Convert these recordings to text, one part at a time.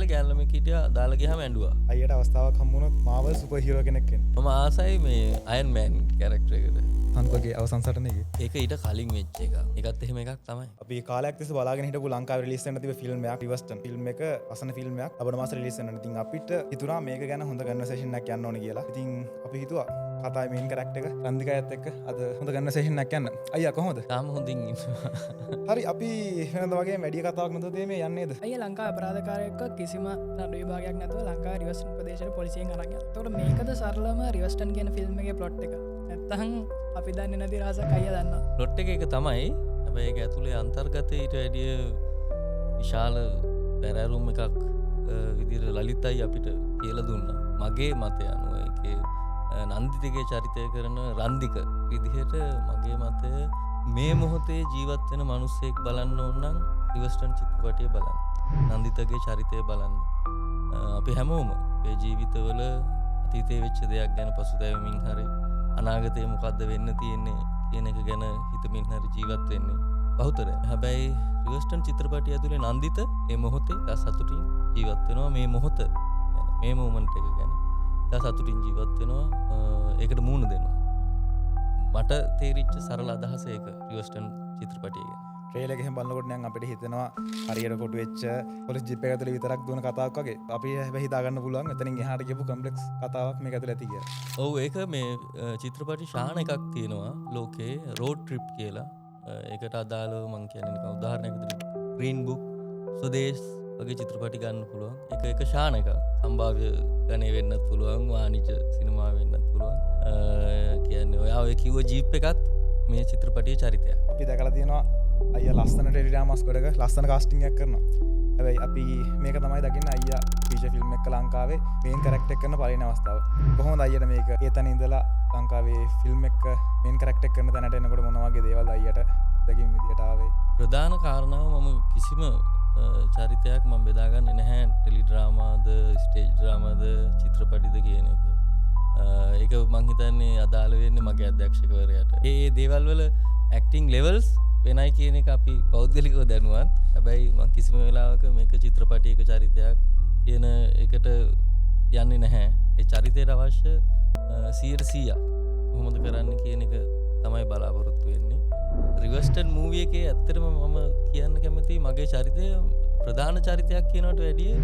කාලේ ගෑනු ළමෙක් හිටියා, දාලා ගියාම ඇඬුවා. අයියට අවස්ථාවක් හම්බ වුණොත් මාවල් සුපර් හීරෝ කෙනෙක් වෙන්න. මම ආසයි මේ අයන් මෑන් කැරක්ටර් එකට. හන්කගේ අවසන් සටන එකේ. ඒක ඊට කලින් වෙච්ච එකක්. ඒකත් එහෙම එකක් තමයි. අපි කාලයක් තිස්සේ බලාගෙන හිටපු ලංකාවේ රිලීස් වෙන්න තිබ්බ ෆිල්ම් එකක් රිවර්ස්ටන්. ෆිල්ම් එක වසන ෆිල්ම් එකක් ලබන මාසේ රිලීස් වෙනවා. ඉතින් අපිට හිතුණා මේක ගැන හොඳ කන්වර්සේෂන් එකක් යන්න ඕනේ කියලා. ඉතින් අපි හිතුවා කතාවේ මේන් කැරක්ටර් එක රන්දිකයත් එක්ක අද හොඳ කන්වර්සේෂන් එකක් යන්න. අයියා කොහොමද? තාම හොඳින් ඉන්නවා. හරි, අපි වෙනද වගේ වැඩි කතාවක් නැතුව මේ යන්නේ නේද? අයියා ලංකාවේ අපරාධකාරයෙක්ව කිසිම නඩු විභාගයක් නැතුව ලංකාවේ රිවර්ස්ටන් ප්‍රදේශයට පොලිසියෙන් අරන් යනවා. එතකොට මේකද සරලම රිවර්ස්ටන් කියන ෆිල්ම් එකේ ප්ලොට් එක? නැත්තම් අපි දන්නේ නැති රහසක් අයියා දන්නවා. ප්ලොට් එක ඒක තමයි. හැබැයි ඒක ඇතුලේ අන්තර්ගතය ඊට වැඩිය විශාල බැරෑරුම් එකක් විදිහට ලලිත් අයියා අපිට කියලා දුන්නා. මගේ මතය අනුව ඒකේ නන්දිතගේ චරිතය කරන රන්දික විදිහට මගේ මතය මේ මොහොතේ ජීවත් වෙන මිනිස්සෙක් බලන්න ඕන නම් රිවර්ස්ටන් චිත්‍රපටය බලන්න. නන්දිතගේ චරිතය බලන්න. අපි හැමෝම අපේ ජීවිතවල අතීතයේ වෙච්ච දෙයක් ගැන පසුතැවෙමින් හරි අනාගතයේ මොකද්ද වෙන්න තියෙන්නේ කියන එක ගැන හිතමින් හරි ජීවත් වෙන්නේ බහුතරය. හැබැයි රිවර්ස්ටන් චිත්‍රපටය ඇතුලේ නන්දිත මේ මොහොතේ ඉතා සතුටින් ජීවත් වෙනවා. මේ මොහොත ගැන, මේ මොමන්ට් එක ගැන ඉතා සතුටින් ජීවත් වෙනවා. ඒකට මූණ දෙනවා. මට තේරිච්ච සරල අදහස ඒක රිවර්ස්ටන් චිත්‍රපටය ගැන. ට්‍රේලර් එක එහෙම බලනකොට නම් අපිට හිතෙනවා හරියට කොටු වෙච්ච පොලිස් ජීප් එක ඇතුලේ විතරක් දුවන කතාවක් වගේ. අපි හැබැයි හිතා ගන්න පුළුවන් එතනින් එහාට ගියපු කම්ප්ලෙක්ස් කතාවක් මේක ඇතුලේ ඇති කියලා. ඔව්, ඒක මේ චිත්‍රපටි ශාන එකක් තියෙනවා ලෝකේ රෝඩ් ට්‍රිප් කියලා. ඒකට අදාළව මං කියන්නේ නිකන් උදාහරණයක් විදිහට ග්‍රීන් බුක්, ස්වදේශ් වගේ චිත්‍රපටි ගන්න පුළුවන්. ඒක එක ශාන එකක්. සම්භාව්‍ය ගණේ වෙන්නත් පුළුවන්, වාණිජ සිනමා වෙන්නත් පුළුවන්. කියන්නේ ඔයා ඔය කිව්ව ජීප් එකත් මේ චිත්‍රපටියේ චරිතයක්. අපි දැකලා තියෙනවා අයියා ලස්සන ටෙලිඩ්‍රාමාස් ගොඩක ලස්සන කාස්ටිං එකක් කරනවා. හැබැයි අපි මේක තමයි දකින්න අයියා ෆීචර් ෆිල්ම් එක ලංකාවේ මේන් කැරක්ටර් එක කරන පළවෙනි අවස්ථාව. කොහොමද අයියට මේක ඒ තැන ඉඳලා ලංකාවේ ෆිල්ම් එක මේන් කැරක්ටර් එක කරන තැනට එනකොට මොන වගේ දේවල් අයියට අත්දැකීම් විදියට ආවේ? ප්‍රධාන කාරණාව මම කිසිම චරිතයක් මම බෙදාගන්නේ නැහැ ටෙලිඩ්‍රාමාද, ස්ටේජ් ඩ්‍රාමාද, චිත්‍රපටිද කියන එක. ඒක මං හිතන්නේ අදාළ වෙන්නේ මගේ අධ්‍යක්ෂකවරයාට. ඒ දේවල් වල ඇක්ටිං ලෙවල්ස් වෙනයි කියන එක අපි පෞද්ගලිකව දැනුවත්. හැබැයි මං කිසිම වෙලාවක මේක චිත්‍රපටයක චරිතයක් කියන එකට යන්නේ නැහැ. ඒ චරිතයට අවශ්‍ය 100% කොහොමද කරන්න කියන එක තමයි බලාපොරොත්තු වෙන්නේ. රිවර්ස්ටන් මූවි එකේ ඇත්තටම මම කියන්න කැමතියි මගේ චරිතය ප්‍රධාන චරිතයක් කියනවට වැඩිය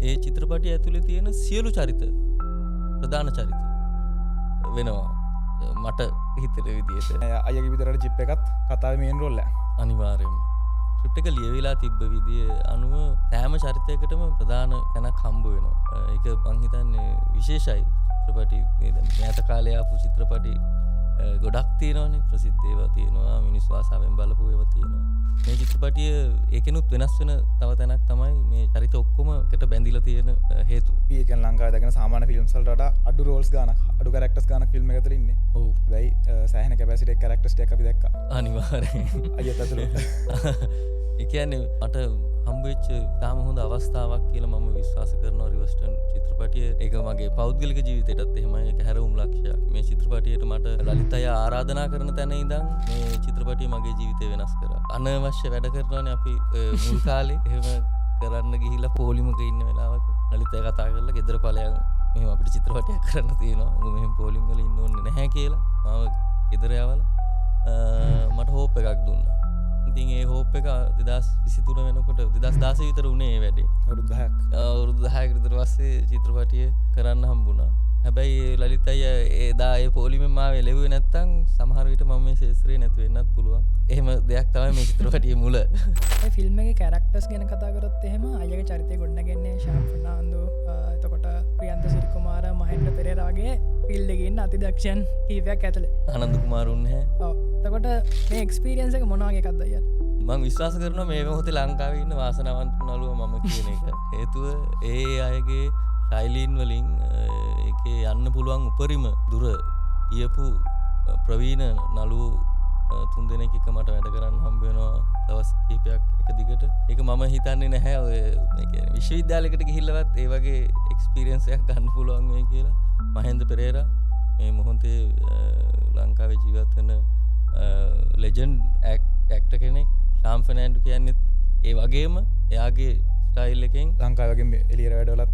ඒ චිත්‍රපටිය ඇතුලේ තියෙන සියලු චරිත ප්‍රධාන චරිත වෙනවා මට හිතෙන විදියට. අයියාගේ විතරට ජිප් එකත් කතාවේ මේන් රෝල් එක. අනිවාර්යයෙන්ම. ස්ක්‍රිප්ට් එක ලියවිලා තිබ්බ විදිය අනුව සෑම චරිතයකටම ප්‍රධාන තැනක් හම්බ වෙනවා. ඒක මං හිතන්නේ විශේෂයි. චිත්‍රපටි මේ දැන් මෑත කාලේ ආපු චිත්‍රපටි ගොඩක් තියෙනවානේ. ප්‍රසිද්ධ ඒවා තියෙනවා, මිනිස්සු ආසාවෙන් බලපු ඒවා තියෙනවා. මේ චිත්‍රපටිය ඒකෙනුත් වෙනස් වෙන තව තැනක් තමයි මේ චරිත ඔක්කොම එකට බැඳිලා තියෙන හේතුව. අපි ඒ කියන්නේ ලංකාවේ දකින සාමාන්‍ය ෆිල්ම්ස් වලට වඩා අඩු රෝල්ස් ගානක්, අඩු කැරක්ටර්ස් ගානක් ෆිල්ම් එක ඇතුලේ ඉන්නේ. ඔව්. හැබැයි සෑහෙන කැපැසිටි එක කැරක්ටර්ස් ටිකක් අපි දැක්කා. අනිවාර්යෙන්. අයියත් ඇතුළු. ඒ කියන්නේ මට හම්බ වෙච්ච තාම හොඳ අවස්ථාවක් කියලා මම විශ්වාස කරනවා රිවර්ස්ටන් චිත්‍රපටිය. ඒක මගේ පෞද්ගලික ජීවිතයටත් එහෙමයි. ඒක හැරවුම් ලක්ෂයක්. මේ චිත්‍රපටියට මට ලලිත් අයියා ආරාධනා කරන තැන ඉඳන් මේ චිත්‍රපටිය මගේ ජීවිතය වෙනස් කරා. අනවශ්‍ය වැඩ කරනවානේ අපි මුල් කාලේ. එහෙම කරන්න ගිහිල්ලා පොලිමක ඉන්න වෙලාවක ලලිත් අයියා කතා කරලා ගෙදර ඵලයන් මෙහෙම අපිට චිත්‍රපටයක් කරන්න තියෙනවා. උඹ මෙහෙම පොලිම් වල ඉන්න ඕනේ නැහැ කියලා මාව ගෙදර යවලා මට හෝප් එකක් දුන්නා. ඉතින් ඒ හෝප් එක 2023 වෙනකොට 2016 විතර උනේ ඒ වැඩේ. අවුරුදු 10ක්. අවුරුදු 10කට විතර පස්සේ චිත්‍රපටිය කරන්න හම්බුණා. හැබැයි ඒ ලලිත් අයියා එදා ඒ පොලිමෙන් මාව එළෙව්වේ නැත්තම් සමහර විට මම මේ ශාස්ත්‍රයේ නැති වෙන්නත් පුළුවන්. එහෙම දෙයක් තමයි මේ චිත්‍රපටියේ මුල. ඒ ෆිල්ම් එකේ කැරක්ටර්ස් ගැන කතා කරොත් එහෙම අයියාගේ චරිතය ගොඩනගන්නේ ශාම් ෆර්නාන්දෝ, එතකොට ප්‍රියන්ත සිරිකුමාර, මහෙන්ද්‍ර පෙරේරා වගේ ෆීල්ඩ් එකේ ඉන්න අතිදක්ෂයන් කීපයක් ඇතුලේ. ආනන්ද කුමාරුන් නැහැ. ඔව්. එතකොට මේ එක්ස්පීරියන්ස් එක මොන වගේ එකක්ද අයියා? මං විශ්වාස කරනවා මේ මොහොතේ ලංකාවේ ඉන්න වාසනාවන්ත නළුවා මම කියන එක. හේතුව ඒ අයගේ ශෛලීන් වලින් ඒකේ යන්න පුළුවන් උපරිම දුර ගියපු ප්‍රවීණ නළුවෝ තුන් දෙනෙක් එක්ක මට වැඩ කරන්න හම්බ වෙනවා දවස් කිහිපයක් එක දිගට. ඒක මම හිතන්නේ නැහැ ඔය මේ කියන්නේ විශ්වවිද්‍යාලයකට ගිහිල්ලවත් ඒ වගේ එක්ස්පීරියන්ස් එකක් ගන්න පුළුවන් වෙයි කියලා. මහෙන්ද්‍ර පෙරේරා මේ මොහොතේ ලංකාවේ ජීවත් වෙන ලෙජන්ඩ් ඇක්ටර් කෙනෙක්. ශාම් ෆර්නෑන්ඩෝ කියන්නේත් ඒ වගේම එයාගේ ස්ටයිල් එකෙන් ලංකාවේ වගේ එළියට වැඩවලත්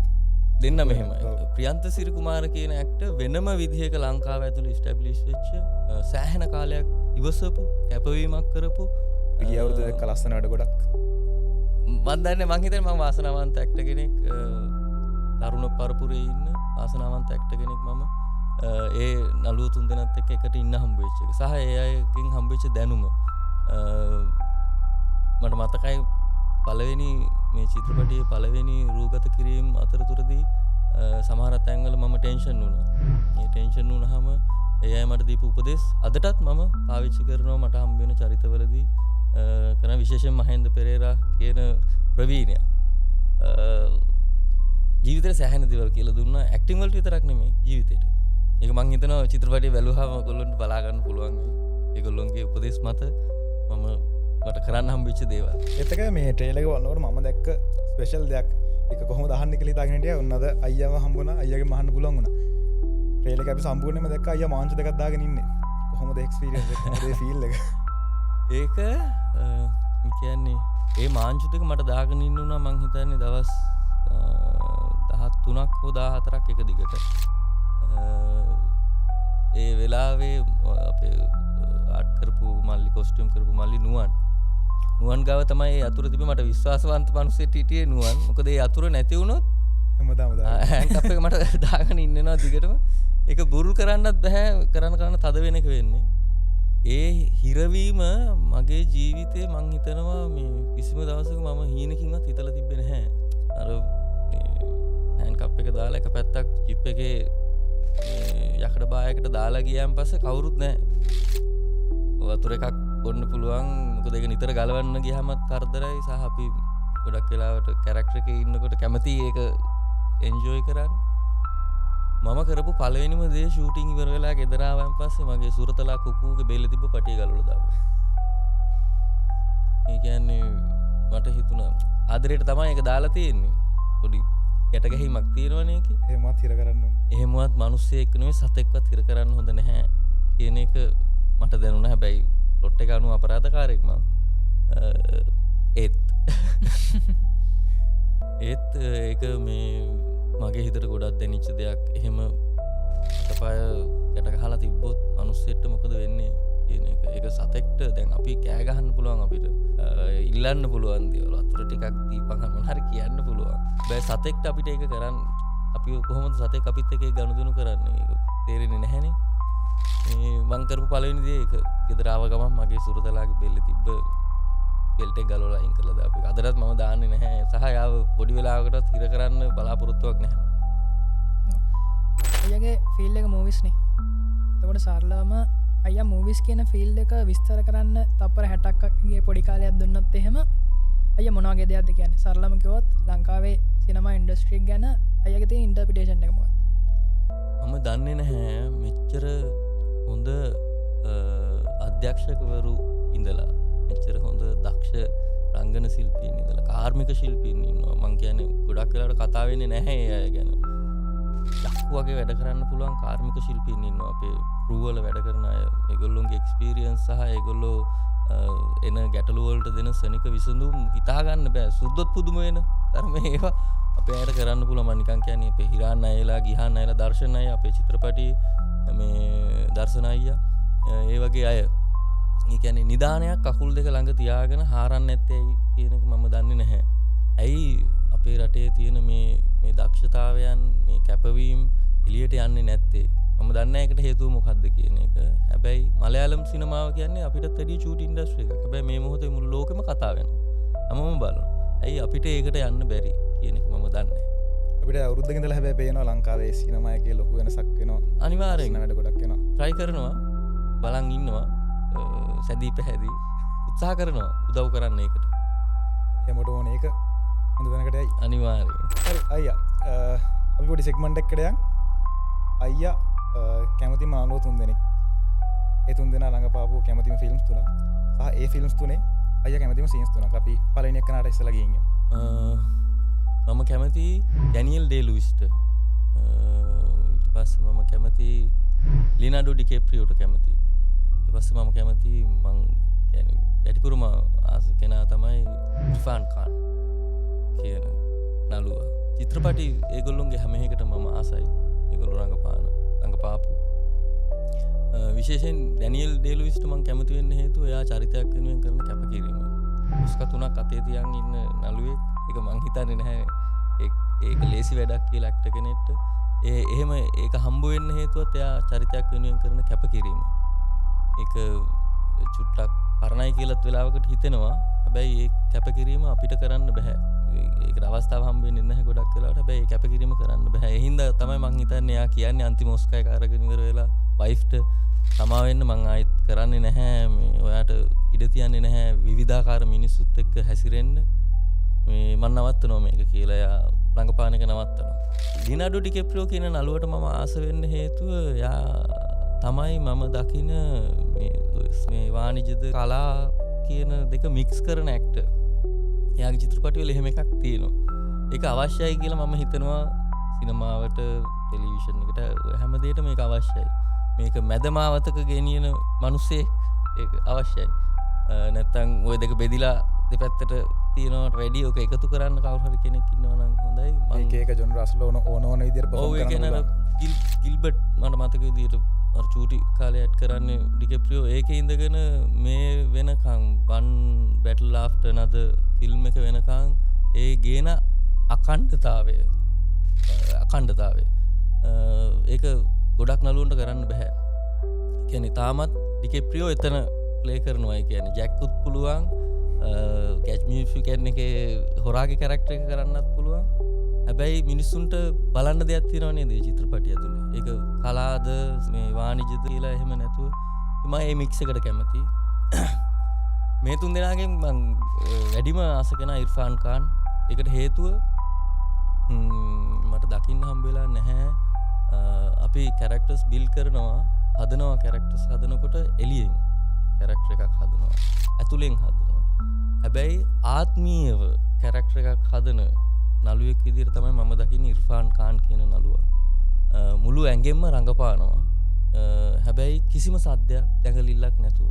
දෙන්න මෙහෙමයි. ප්‍රියන්ත සිරිකුමාර කියන ඇක්ටර් වෙනම විදිහක ලංකාව ඇතුළේ එස්ටැබ්ලිෂ් වෙච්ච සෑහෙන කාලයක් ඉවසපු කැපවීමක් කරපු ගිය අවුරුදු දෙක ලස්සන වැඩ ගොඩක්. මං දන්නේ, මං හිතන්නේ මං වාසනාවන්ත ඇක්ටර් කෙනෙක්, තරුණ පරපුරේ ඉන්න වාසනාවන්ත ඇක්ටර් කෙනෙක් මම. ඒ නළුව තුන් දෙනත් එක්ක එකට ඉන්න හම්බ වෙච්ච එක සහ ඒ අයගෙන් හම්බ වෙච්ච දැනුම. මට මතකයි පළවෙනි මේ චිත්‍රපටයේ පළවෙනි රූගත කිරීම අතරතුරදී සමහර තැන්වල මම ටෙන්ෂන් වුණා. ඒ ටෙන්ෂන් වුණාම ඒ අය මට දීපු උපදෙස් අදටත් මම පාවිච්චි කරනවා මට හම්බ වෙන චරිතවලදී කරන, විශේෂයෙන් මහේන්ද්‍ර පෙරේරා කියන ප්‍රවීණයා. ජීවිතේට සෑහෙන දේවල් කියලා දුන්නා, ඇක්ටිං වලට විතරක් නෙමෙයි ජීවිතේට. ඒක මං හිතනවා චිත්‍රපටිය බැලුවාම ඔයගොල්ලන්ට බලා ගන්න පුළුවන් වෙයි. ඒගොල්ලොන්ගේ උපදෙස් මත මම මට කරන්න හම්බෙච්ච දේවල්. ඒත් එක මේ ට්‍රේලර් එක බලනකොට මම දැක්ක ස්පෙෂල් දෙයක්. ඒක කොහොමද අහන්නේ කියලා හිතාගෙන හිටියා. ඔන්න අද අයියාව හම්බුණා. අයියාගෙන් අහන්න පුළුවන් වුණා. ට්‍රේලර් එක අපි සම්පූර්ණයෙන්ම දැක්කා අයියා මාංචු දෙකක් දාගෙන ඉන්නේ. කොහොමද එක්ස්පීරියන්ස් එක? කොහොමද ඒ ෆීල් එක? ඒක කියන්නේ ඒ මාංචු දෙක මට දාගෙන ඉන්න වුණා මං හිතන්නේ දවස් 13ක් හෝ 14ක් එක දිගට. ඒ වෙලාවේ අපේ ආර්ට් කරපු මල්ලි, කොස්ටියුම් කරපු මල්ලි නුවන් නුවන් ගාව තමයි ඒ අතුර තිබ්බේ. මට විශ්වාසවන්ත මිනිස්සෙක් හිටියේ නුවන්. මොකද ඒ අතුර නැති වුණොත් හැමදාම දාගෙන හෑන්ඩ් කප් එක මට දාගෙන ඉන්න වෙනවා දිගටම. ඒක බුරුල් කරන්නත් බෑ, කරන්න කරන්න තද වෙන එක වෙන්නේ. ඒ හිරවීම මගේ ජීවිතේ මං හිතනවා මේ කිසිම දවසක මම හීනකින්වත් හිතලා තිබ්බේ නැහැ. අර හෑන්ඩ් කප් එක දාලා එක පැත්තක් ජිප් එකේ යකඩ බායකට දාලා ගියාන් පස්සේ කවුරුත් නැහැ. වතුර එකක් බොන්න පුළුවන්. මොකද ඒක නිතර ගලවන්න ගියාමත් කරදරයි. සහ අපි ගොඩක් වෙලාවට කැරක්ටර් එකේ ඉන්නකොට කැමති ඒක එන්ජොයි කරන්න. මම කරපු පළවෙනිම දේ ෂූටින් ඉවර වෙලා ගෙදර ආවන් පස්සේ මගේ සුරතලා කුකුගේ බෙල්ල තිබ්බ පටිය ගලවලා දාපුවා. ඒ කියන්නේ මට හිතුණා ආදරේට තමයි ඒක දාලා තියෙන්නේ. පොඩි ගැට ගැහිමක් තියෙනවනේ ඒකේ. එහෙමවත් හිර කරන්න ඕනේ. එහෙමවත් මිනිස්සෙක් නෙවෙයි සතෙක්වත් හිර කරන්න හොඳ නැහැ කියන එක මට දැනුණා. හැබැයි ප්ලොට් එක අනුව අපරාධකාරයෙක් මං. ඒත් ඒත් ඒක මේ මගේ හිතට ගොඩක් දැනිච්ච දෙයක්. එහෙම අතපය ගැට ගහලා තිබ්බොත් මිනිස්සෙක්ට මොකද වෙන්නේ කියන එක. ඒක සතෙක්ට දැන් අපි කෑ ගහන්න පුළුවන්, අපිට ඉල්ලන්න පුළුවන් දේවල්, වතුර ටිකක් දීපන් මොන හරි කියන්න පුළුවන්. හැබැයි සතෙක්ට අපිට ඒක කරන්න, අපි කොහොමද සතෙක් අපිත් එක්ක ඒක ගනුදෙනු කරන්නේ? ඒක තේරෙන්නේ නැහැනේ. මේ මං කරපු පළවෙනි දේ ඒක. ගෙදර ආව ගමන් මගේ සුරතලාගේ බෙල්ලේ තිබ්බ බෙල්ට් එක ගලවලා අයින් කරලා දාපු එක. අදටත් මම දාන්නේ නැහැ. සහ යාව පොඩි වෙලාවකටවත් හිර කරන්න බලාපොරොත්තුවක් නැහැ. අයියාගේ ෆීල් එක මූවිස් නේ. එතකොට සරලවම අයියා මූවිස් කියන ෆීල් එක විස්තර කරන්න තප්පර 60ක් වගේ පොඩි කාලයක් දුන්නොත් එහෙම අයියා මොන වගේ දෙයක්ද කියන්නේ? සරලම කිව්වොත් ලංකාවේ සිනමා ඉන්ඩස්ට්‍රි එක ගැන අයියාගේ තියෙන ඉන්ටර්ප්‍රිටේෂන් එක මොකක්ද? මම දන්නේ නැහැ මෙච්චර හොඳ අධ්‍යක්ෂකවරු ඉඳලා, මෙච්චර හොඳ දක්ෂ රංගන ශිල්පීන් ඉඳලා, කාර්මික ශිල්පීන් ඉන්නවා. මං කියන්නේ ගොඩක් වෙලාවට කතා වෙන්නේ නැහැ ඒ අය ගැන. යක්කු වගේ වැඩ කරන්න පුළුවන් කාර්මික ශිල්පීන් ඉන්නවා. අපේ ක්‍රූ වල වැඩ කරන අය, ඒගොල්ලොන්ගේ එක්ස්පීරියන්ස් සහ ඒගොල්ලෝ එන ගැටලු වලට දෙන සනික විසඳුම් හිතා ගන්න බෑ. සුද්දොත් පුදුම වෙන තරම ඒවා අපේ අයට කරන්න පුළුවන්. මං නිකන් කියන්නේ අපේ හිරාන් අයලා, ගිහාන් අයලා, දර්ශන අය, අපේ චිත්‍රපටි මේ දර්ශන අයියා, ඒ වගේ අය. ඒ කියන්නේ නිදානයක් කකුල් දෙක ළඟ තියාගෙන හාරන්නේ නැත්තේ ඇයි කියන එක මම දන්නේ නැහැ. ඇයි අපේ රටේ තියෙන මේ මේ දක්ෂතාවයන්, මේ කැපවීම් එළියට යන්නේ නැත්තේ? මම දන්නේ නැහැ ඒකට හේතුව මොකද්ද කියන එක. හැබැයි මලයාලම් සිනමාව කියන්නේ අපිටත් වැඩිය චූටි ඉන්ඩස්ට්‍රි එකක්. හැබැයි මේ මොහොතේ මුළු ලෝකෙම කතා වෙනවා. හැමෝම බලනවා. ඇයි අපිට ඒකට යන්න බැරි කියන එක මම දන්නේ නැහැ. අපිට අවුරුද්දක ඉඳලා හැබැයි පේනවා ලංකාවේ සිනමා එකේ ලොකු වෙනසක් වෙනවා. අනිවාර්යෙන් වැඩ ගොඩක් වෙනවා. ට්‍රයි කරනවා, බලන් ඉන්නවා, සැදී පැහැදී උත්සාහ කරනවා උදව් කරන්න ඒකට. හැමෝටම ඕනේ ඒක හොඳ තැනකට යයි. අනිවාර්යෙන්. හරි අයියා, අපි පොඩි සෙග්මන්ට් එකකට යන්. අයියා කැමතිම නළුවෝ තුන් දෙනෙක්. ඒ තුන් දෙනා ළඟ පාපු කැමතිම ෆිල්ම්ස් තුනක් සහ ඒ ෆිල්ම්ස් තුනේ අයියා කැමතිම සීන්ස් තුනක්. අපි පළවෙනි එක නාට ඉස්සලා ගිහින් යමු. මම කැමති ඩැනියල් ඩේ ලුයිස්ට. ඊට පස්සේ මම කැමති ලියනාඩෝ ඩිකැප්‍රියෝට කැමති. ඊට පස්සේ මම කැමති, මං කියන්නේ වැඩිපුරම ආස කෙනා තමයි ඉර්ෆාන් ખાන් කියන නළුවා. චිත්‍රපටි ඒගොල්ලොන්ගේ හැම එකටම මම ආසයි. ඒගොල්ලෝ රඟපාපු. විශේෂයෙන් ඩැනියල් ඩේ ලුයිස්ට මං කැමති වෙන්න හේතුව එයා චරිතයක් වෙනුවෙන් කරන කැපකිරීම. ඔස්කා 3ක් අතේ තියන් ඉන්න නළුවෙක්. ඒක මං හිතන්නේ නැහැ ඒක ලේසි වැඩක් කියලා ඇක්ටර් කෙනෙක්ට. ඒ එහෙම ඒක හම්බ වෙන්න හේතුවත් එයා චරිතයක් වෙනුවෙන් කරන කැපකිරීම. ඒක චුට්ටක් පරණයි කියලාත් වෙලාවකට හිතෙනවා. හැබැයි ඒ කැපකිරීම අපිට කරන්න බෑ. ඒකට අවස්ථාව හම්බ වෙන්නේ නැහැ ගොඩක් වෙලාවට. හැබැයි ඒ කැපකිරීම කරන්න බෑ. ඒ හින්දා තමයි මං හිතන්නේ එයා කියන්නේ අන්තිම ඔස්කා එක අරගෙන ඉවර වෙලා වයිෆ්ට සමා වෙන්න මං ආයෙත් කරන්නේ නැහැ, මේ ඔයාට ඉඩ තියන්නේ නැහැ විවිධාකාර මිනිස්සුත් එක්ක හැසිරෙන්න, මේ මං නවත්තනවා මේක කියලා එයා රඟපාන එක නවත්තනවා. ලියනාඩෝ ඩිකැප්‍රියෝ කියන නළුවට මම ආස වෙන්න හේතුව එයා තමයි මම දකින මේ වාණිජද කලා කියන දෙක මික්ස් කරන ඇක්ටර්. එයාගේ චිත්‍රපටි වල එහෙම එකක් තියෙනවා. ඒක අවශ්‍යයි කියලා මම හිතනවා. සිනමාවට, ටෙලිවිෂන් එකට, හැම දෙයකටම මේක අවශ්‍යයි. මේක මැද මාවතක ගෙනියන මිනිස්සෙක් ඒක අවශ්‍යයි. නැත්තම් ওই දෙක බෙදිලා දෙපැත්තට තියෙනවට වැඩි ඔක එකතු කරන්න කවුරු හරි කෙනෙක් ඉන්නවා නම් හොඳයි. මං ඒක ඒක ජොන් රස්ලෝ ඕන ඕන විදියට පර්ෆෝම් කරන්න. ඔව් ඒ කියන්නේ අර ගිල්බර්ට් මට මතක විදියට අර චූටි කාලේ ඇඩ් කරන්නේ ඩිකැප්‍රියෝ. ඒකේ ඉඳගෙන මේ වෙනකන් One Battle After Another film එක වෙනකන් ඒ ගේන අඛණ්ඩතාවය ඒක ගොඩක් නළුවන්ට කරන්න බෑ. ඒ කියන්නේ තාමත් ඩිකැප්‍රියෝ එතන ප්ලේ කරනවා. ඒ කියන්නේ ජැක්කුත් පුළුවන්, Catch Me If You Can එකේ හොරාගේ කැරක්ටර් එක කරන්නත් පුළුවන්. හැබැයි මිනිස්සුන්ට බලන්න දෙයක් තියෙනව නේද මේ චිත්‍රපටිය ඇතුලේ. ඒක කලාද මේ වාණිජද කියලා එහෙම නැතුව මම මේ මික්ස් එකට කැමතියි. මේ තුන් දෙනාගෙන් මං වැඩිම ආස කෙනා ඉර්ෆාන් ખાන්. ඒකට හේතුව මට දකින්න හම්බ වෙලා නැහැ. අපි කැරක්ටර්ස් බිල්ඩ් කරනවා, හදනවා. කැරක්ටර්ස් හදනකොට එළියෙන් කැරක්ටර් එකක් හදනවා, ඇතුලෙන් හදනවා. හැබැයි ආත්මීයව කැරක්ටර් එකක් හදන නළුවෙක් විදිහට තමයි මම දකින්නේ ඉර්ෆාන් ખાන් කියන නළුවා. මුළු ඇඟෙන්ම රඟපානවා. හැබැයි කිසිම සද්දයක් දැඟලිල්ලක් නැතුව.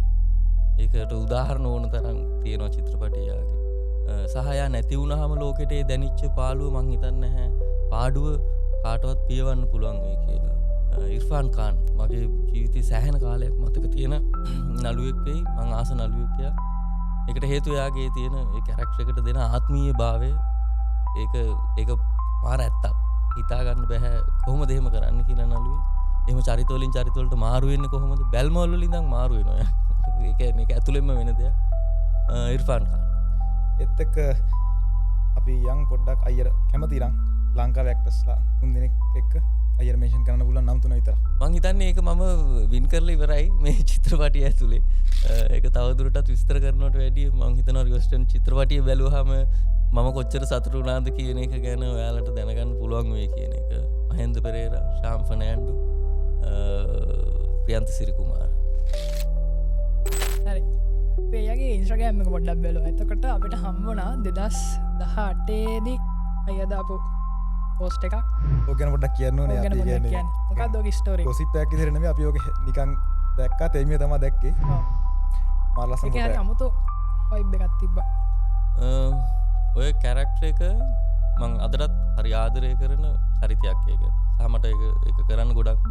ඒකට උදාහරණ ඕන තරම් තියෙනවා චිත්‍රපටය යාගේ. සහ යා නැති වුණාම ලෝකෙට ඒ දැනිච්ච පාළුව මං හිතන්නේ නැහැ පාඩුව කාටවත් පියවන්න පුළුවන් වෙයි කියලා. ඉර්ෆාන් ખાන් මගේ ජීවිතේ සෑහෙන කාලයක් මතක තියෙන නළුවෙක් වෙයි. මං ආස නළුවෙක් එයා. ඒකට හේතුව එයාගේ තියෙන ඒ කැරක්ටර් එකට දෙන ආත්මීය භාවය. ඒක මාර ඇත්තක්. හිතා ගන්න බෑ කොහොමද එහෙම කරන්න කියලා නළුවේ. එහෙම චරිත වලින් චරිත වලට මාරු වෙන්නේ කොහොමද? බැල්ම වල ඉඳන් මාරු වෙනවා එයා. ඒ කියන්නේ ඒක ඇතුළෙන්ම වෙන දෙයක්. ඉර්ෆාන් ખાන්. ඒත් එක්ක අපි යන් පොඩ්ඩක් අයියට කැමති නම් ලංකාවේ ඇක්ටර්ස්ලා තුන් දෙනෙක් එක්ක අයියට මෙන්ෂන් කරන්න පුළුවන් නම් තුන විතරක්. මං හිතන්නේ ඒක මම වින් කරලා ඉවරයි මේ චිත්‍රපටිය ඇතුලේ. ඒක තවදුරටත් විස්තර කරනවට වැඩිය මං හිතනවා රිවර්ස්ටන් චිත්‍රපටිය බැලුවාම මම කොච්චර සතුටු වුණාද කියන එක ගැන ඔයාලට දැනගන්න පුළුවන් වෙයි කියන එක. මහෙන්ද පෙරේරා, ශාම් ෆර්නෑන්ඩෝ, ප්‍රියන්ත සිරිකුමාර. හරි. අපි එයාගේ Instagram එක පොඩ්ඩක් බැලුවා. එතකොට අපිට හම්බ වුණා 2018 දී අයියා දාපු පෝස්ට් එකක්. ඔක ගැන පොඩ්ඩක් කියන්න ඕනේ. අපි කියන්නේ මොකක්ද ඔගේ ස්ටෝරි එක? ගොසිප් එකක් විදිහට නෙමෙයි අපි ඔක නිකන් දැක්කා, තෙමිය තමයි දැක්කේ. ඔව්. මාර ලස්සන ඒක හරි අමුතු වයිබ් එකක් තිබ්බා. ඔය කැරක්ටර් එක මං අදටත් හරි ආදරය කරන චරිතයක් ඒක. සහ මට ඒක කරන්න ගොඩක්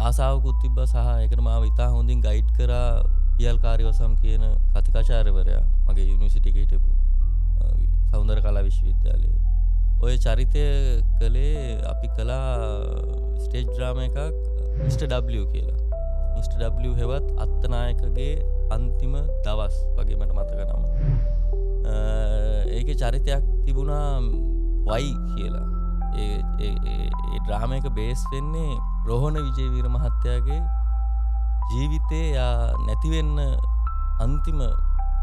ආසාවකුත් තිබ්බා. සහ ඒකට මාව ඉතා හොඳින් ගයිඩ් කරා පියල් කාර්යවසම් කියන කතිකාචාර්යවරයා මගේ යුනිවර්සිටි එකේ හිටපු සෞන්දර්ය කලා විශ්වවිද්‍යාලයේ. ඔය චරිතය කළේ අපි කළා ස්ටේජ් ඩ්‍රාමා එකක් මිස්ටර් W කියලා. මිස්ටර් W හෙවත් අත්තනායකගේ අන්තිම දවස් වගේ මට මතක නම. ඒකේ චරිතයක් තිබුණා වයි කියලා. ඒ ඒ ඒ ඩ්‍රාමා එක බේස් වෙන්නේ රෝහණ විජේවීර මහත්තයාගේ ජීවිතේ යා නැති වෙන්න අන්තිම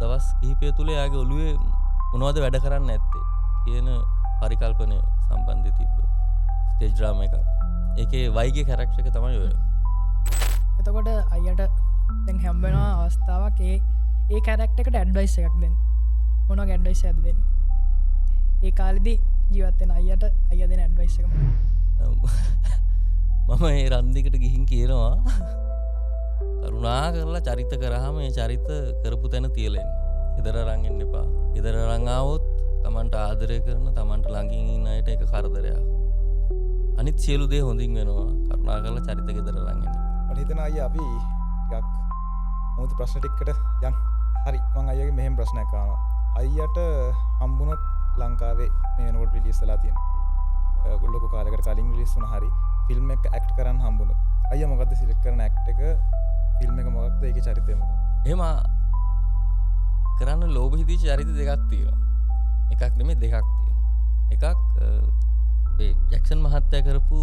දවස් කිහිපය තුළ එයාගේ ඔළුවේ මොනවද වැඩ කරන්න ඇත්තේ කියන පරිකල්පනය සම්බන්ධය තිබ්බ ස්ටේජ් ඩ්‍රාමා එකක්. ඒකේ වයිගේ කැරක්ටර් එක තමයි ඔය. එතකොට අයියට දැන් හම්බ වෙනවා අවස්ථාවක් ඒ ඒ කැරක්ටර් එකට ඇඩ්වයිස් එකක් දෙන්න. මොන වගේ ඇඩ්වයිස් එකක්ද දෙන්නේ? ඒ කාලෙදි ජීවත් වෙන අයියට අයියා දෙන ඇඩ්වයිස් එක මොකක්ද? මම ඒ රන්දිකට ගිහින් කියනවා කරුණා කරලා චරිත කරාම ඒ චරිත කරපු තැන තියලා එන්න. ගෙදර අරන් එන්න එපා. ගෙදර අරන් ආවොත් තමන්ට ආදරය කරන තමන්ට ළඟින් ඉන්න අයට ඒක කරදරයක්. අනිත් සියලු දේ හොඳින් වෙනවා. කරුණාකරලා චරිත ගෙදර අරන් එන්න. මට හිතෙනවා අයියා අපි ටිකක් මොහොත ප්‍රශ්න ටිකකට යන්. හරි, මං අයියාගෙන් මෙහෙම ප්‍රශ්නයක් අහනවා. අයියාට හම්බුනොත් ලංකාවේ මේ වෙනකොට රිලීස් වෙලා තියෙන හරි ලොකු කාලයකට කලින් රිලීස් වුණ හරි ෆිල්ම් එක ඇක්ට් කරන්න හම්බුනොත් අයියා මොකද්ද සිලෙක්ට් කරන ඇක්ට් එක, ෆිල්ම් එක මොකක්ද, ඒකේ චරිතය මොකක්ද? එහෙම කරන්න ලෝභ හිතිච්ච චරිත දෙකක් තියෙනවා. එකක් නෙමෙයි දෙකක් තියෙනවා. එකක් අපේ ජැක්සන් මහත්තයා කරපු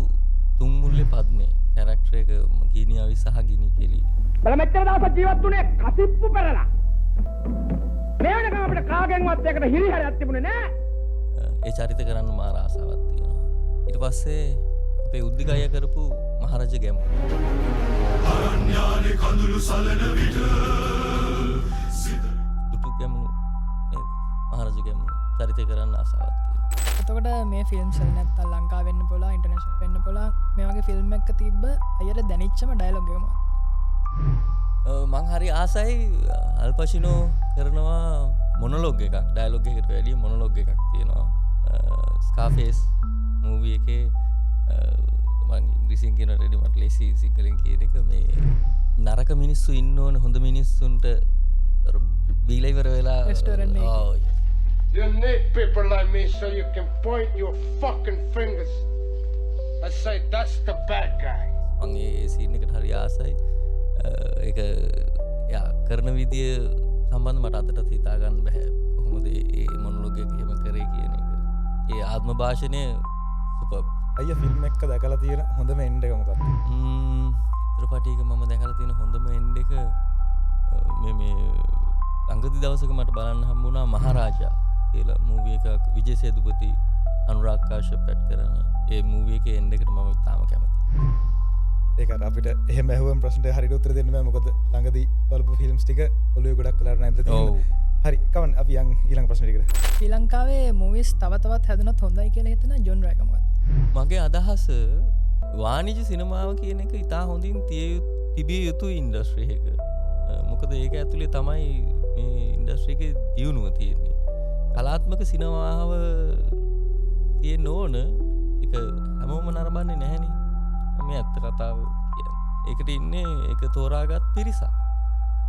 තුන්මුල්ලේ පද්මේ කැරක්ටර් එක ගිනි අවි සහ ගිනි කෙලි. බල මෙච්චර දවසක් ජීවත් වුණේ කසිප්පු පෙරලා. මේ වෙනකම් අපිට කාගෙන්වත් එකට හිරිහැරයක් තිබුණේ නෑ. ඒ චරිත කරන්න මාර ආසාවක් තියෙනවා. ඊට පස්සේ අපේ උද්දික අයියා කරපු මහරජ ගැමුණු. අරණ්‍යාලේ කඳුළු සලන විට දුටු ගැමුණු නේද? මහරජ ගැමුණු චරිතය කරන්න ආසාවක් තියෙනවා. එතකොට මේ ෆිල්ම්ස් වල නැත්තම් ලංකාව වෙන්න පුළුවන්, ඉන්ටර්නැෂනල් වෙන්න පුළුවන්, මේ වගේ ෆිල්ම් එකක තිබ්බ අයියට දැනෙච්චම ඩයලොග් එක මොකක්ද? මං හරි ආසයි අල් පචිනෝ කරනවා මොනොලොග් එකක්, ඩයලොග් එකකට වැඩිය මොනොලොග් එකක් තියෙනවා. ස්කාෆේස් මූවි එකේ මං ඉංග්‍රීසියෙන් කියනවට වැඩිය මට ලේසි සිංහලෙන් කියන එක. මේ නරක මිනිස්සු ඉන්න ඕන හොඳ මිනිස්සුන්ට අර බීලා ඉවර වෙලා රෙස්ටෝරන්ට් එකේ. ඔව්. You need people like me so you can point your fucking fingers and say that's the bad guy. මං ඒ සීන් එකට හරි ආසයි. ඒක එයා කරන විදිය සම්බන්ධ මට අදටත් හිතා ගන්න බැහැ කොහොමද ඒ මොනොලොග් එක එහෙම කරේ කියන එක. ඒ ආත්ම භාෂණය සුපර්. අයියා ෆිල්ම් එක දැකලා තියෙන හොඳම එන්ඩ් එක මොකක්ද? චිත්‍රපටයක මම දැකලා තියෙන හොඳම එන්ඩ් එක මේ මේ ළඟදි දවසක මට බලන්න හම්බුණා මහරජා කියලා මූවි එකක්, විජේ සේතුපති අනුරාග් කාශ්‍යප් ඇඩ් කරන ඒ මූවි එකේ එන්ඩ් එකට මම ඉතාම කැමතියි. ඒක අර අපිට එහෙම ඇහුවම ප්‍රශ්නට හරියට උත්තර දෙන්න බෑ, මොකද ළඟදී බලපු ෆිල්ම්ස් ටික ඔළුවේ ගොඩක් වෙලාවට නැද්ද තියෙන්නේ. හරි, කමන්න අපි යන් ඊළඟ ප්‍රශ්න ටිකට. ශ්‍රී ලංකාවේ මූවිස් තව තවත් හැදුනොත් හොඳයි කියලා හිතන ජොන්ර් එක මොකක්ද? මගේ අදහස වාණිජ සිනමාව කියන එක ඉතා හොඳින් තිබිය යුතු ඉන්ඩස්ට්‍රි එක. මොකද ඒක ඇතුලේ තමයි මේ ඉන්ඩස්ට්‍රි එකේ දියුණුව තියෙන්නේ. කලාත්මක සිනමාව තියෙන්න ඕන, ඒක හැමෝම නරඹන්නේ නැහැනේ. මේ ඇත්ත කතාව කියන්නේ. ඒකට ඉන්නේ ඒක තෝරාගත් පිරිසක්.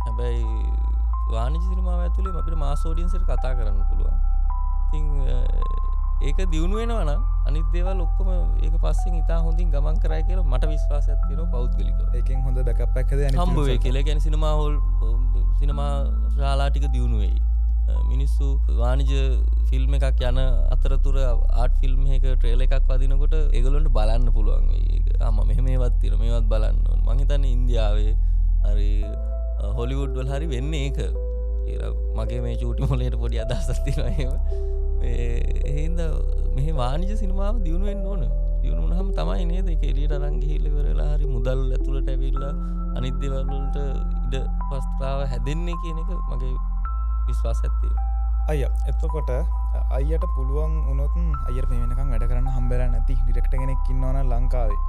හැබැයි වාණිජ සිනමාව ඇතුලේ අපිට මාස් ඔඩියන්ස් එකට කතා කරන්න පුළුවන්. ඉතින් ඒක දියුණු වෙනවා නම් අනිත් දේවල් ඔක්කොම ඒක පස්සෙන් ඉතා හොඳින් ගමන් කරයි කියලා මට විශ්වාසයක් තියෙනවා පෞද්ගලිකව. ඒකෙන් හොඳ බෑකප් එකක් හදලා අනිත් හම්බ වෙයි කියලා. ඒ කියන්නේ සිනමා හෝල්, සිනමා ශාලා ටික දියුණු වෙයි. මිනිස්සු වාණිජ ෆිල්ම් එකක් යන අතරතුර ආර්ට් ෆිල්ම් එකක ට්‍රේලර් එකක් වදිනකොට ඒගොල්ලන්ට බලන්න පුළුවන් වෙයි. ඒක ආ මම මෙහෙම ඒවත් තියෙනවා, මේවත් බලන්න ඕන. මං හිතන්නේ ඉන්දියාවේ හරි හොලිවුඩ් වල හරි වෙන්නේ ඒක කියලා මගේ මේ චූටි මොලේට පොඩි අදහසක් තියෙනවා එහෙම. මේ ඒ හින්දා මෙහි වාණිජ සිනමාව දියුණු වෙන්න ඕන. දියුණු වුණාම තමයි නේද ඒක එළියට අරන් ගිහිල්ලා ඉවර වෙලා හරි මුදල් ඇතුළට ඇවිල්ලා අනිත් දේවල් වලට ඉඩ ප්‍රස්තාව හැදෙන්නේ කියන එක මගේ විශ්වාසයක් තියෙනවා. අයියා, එතකොට අයියට පුළුවන් වුණොත් අයියට මේ වෙනකන් වැඩ කරන්න හම්බ වෙලා නැති ඩිරෙක්ටර් කෙනෙක් ඉන්නවා නම් ලංකාවේ,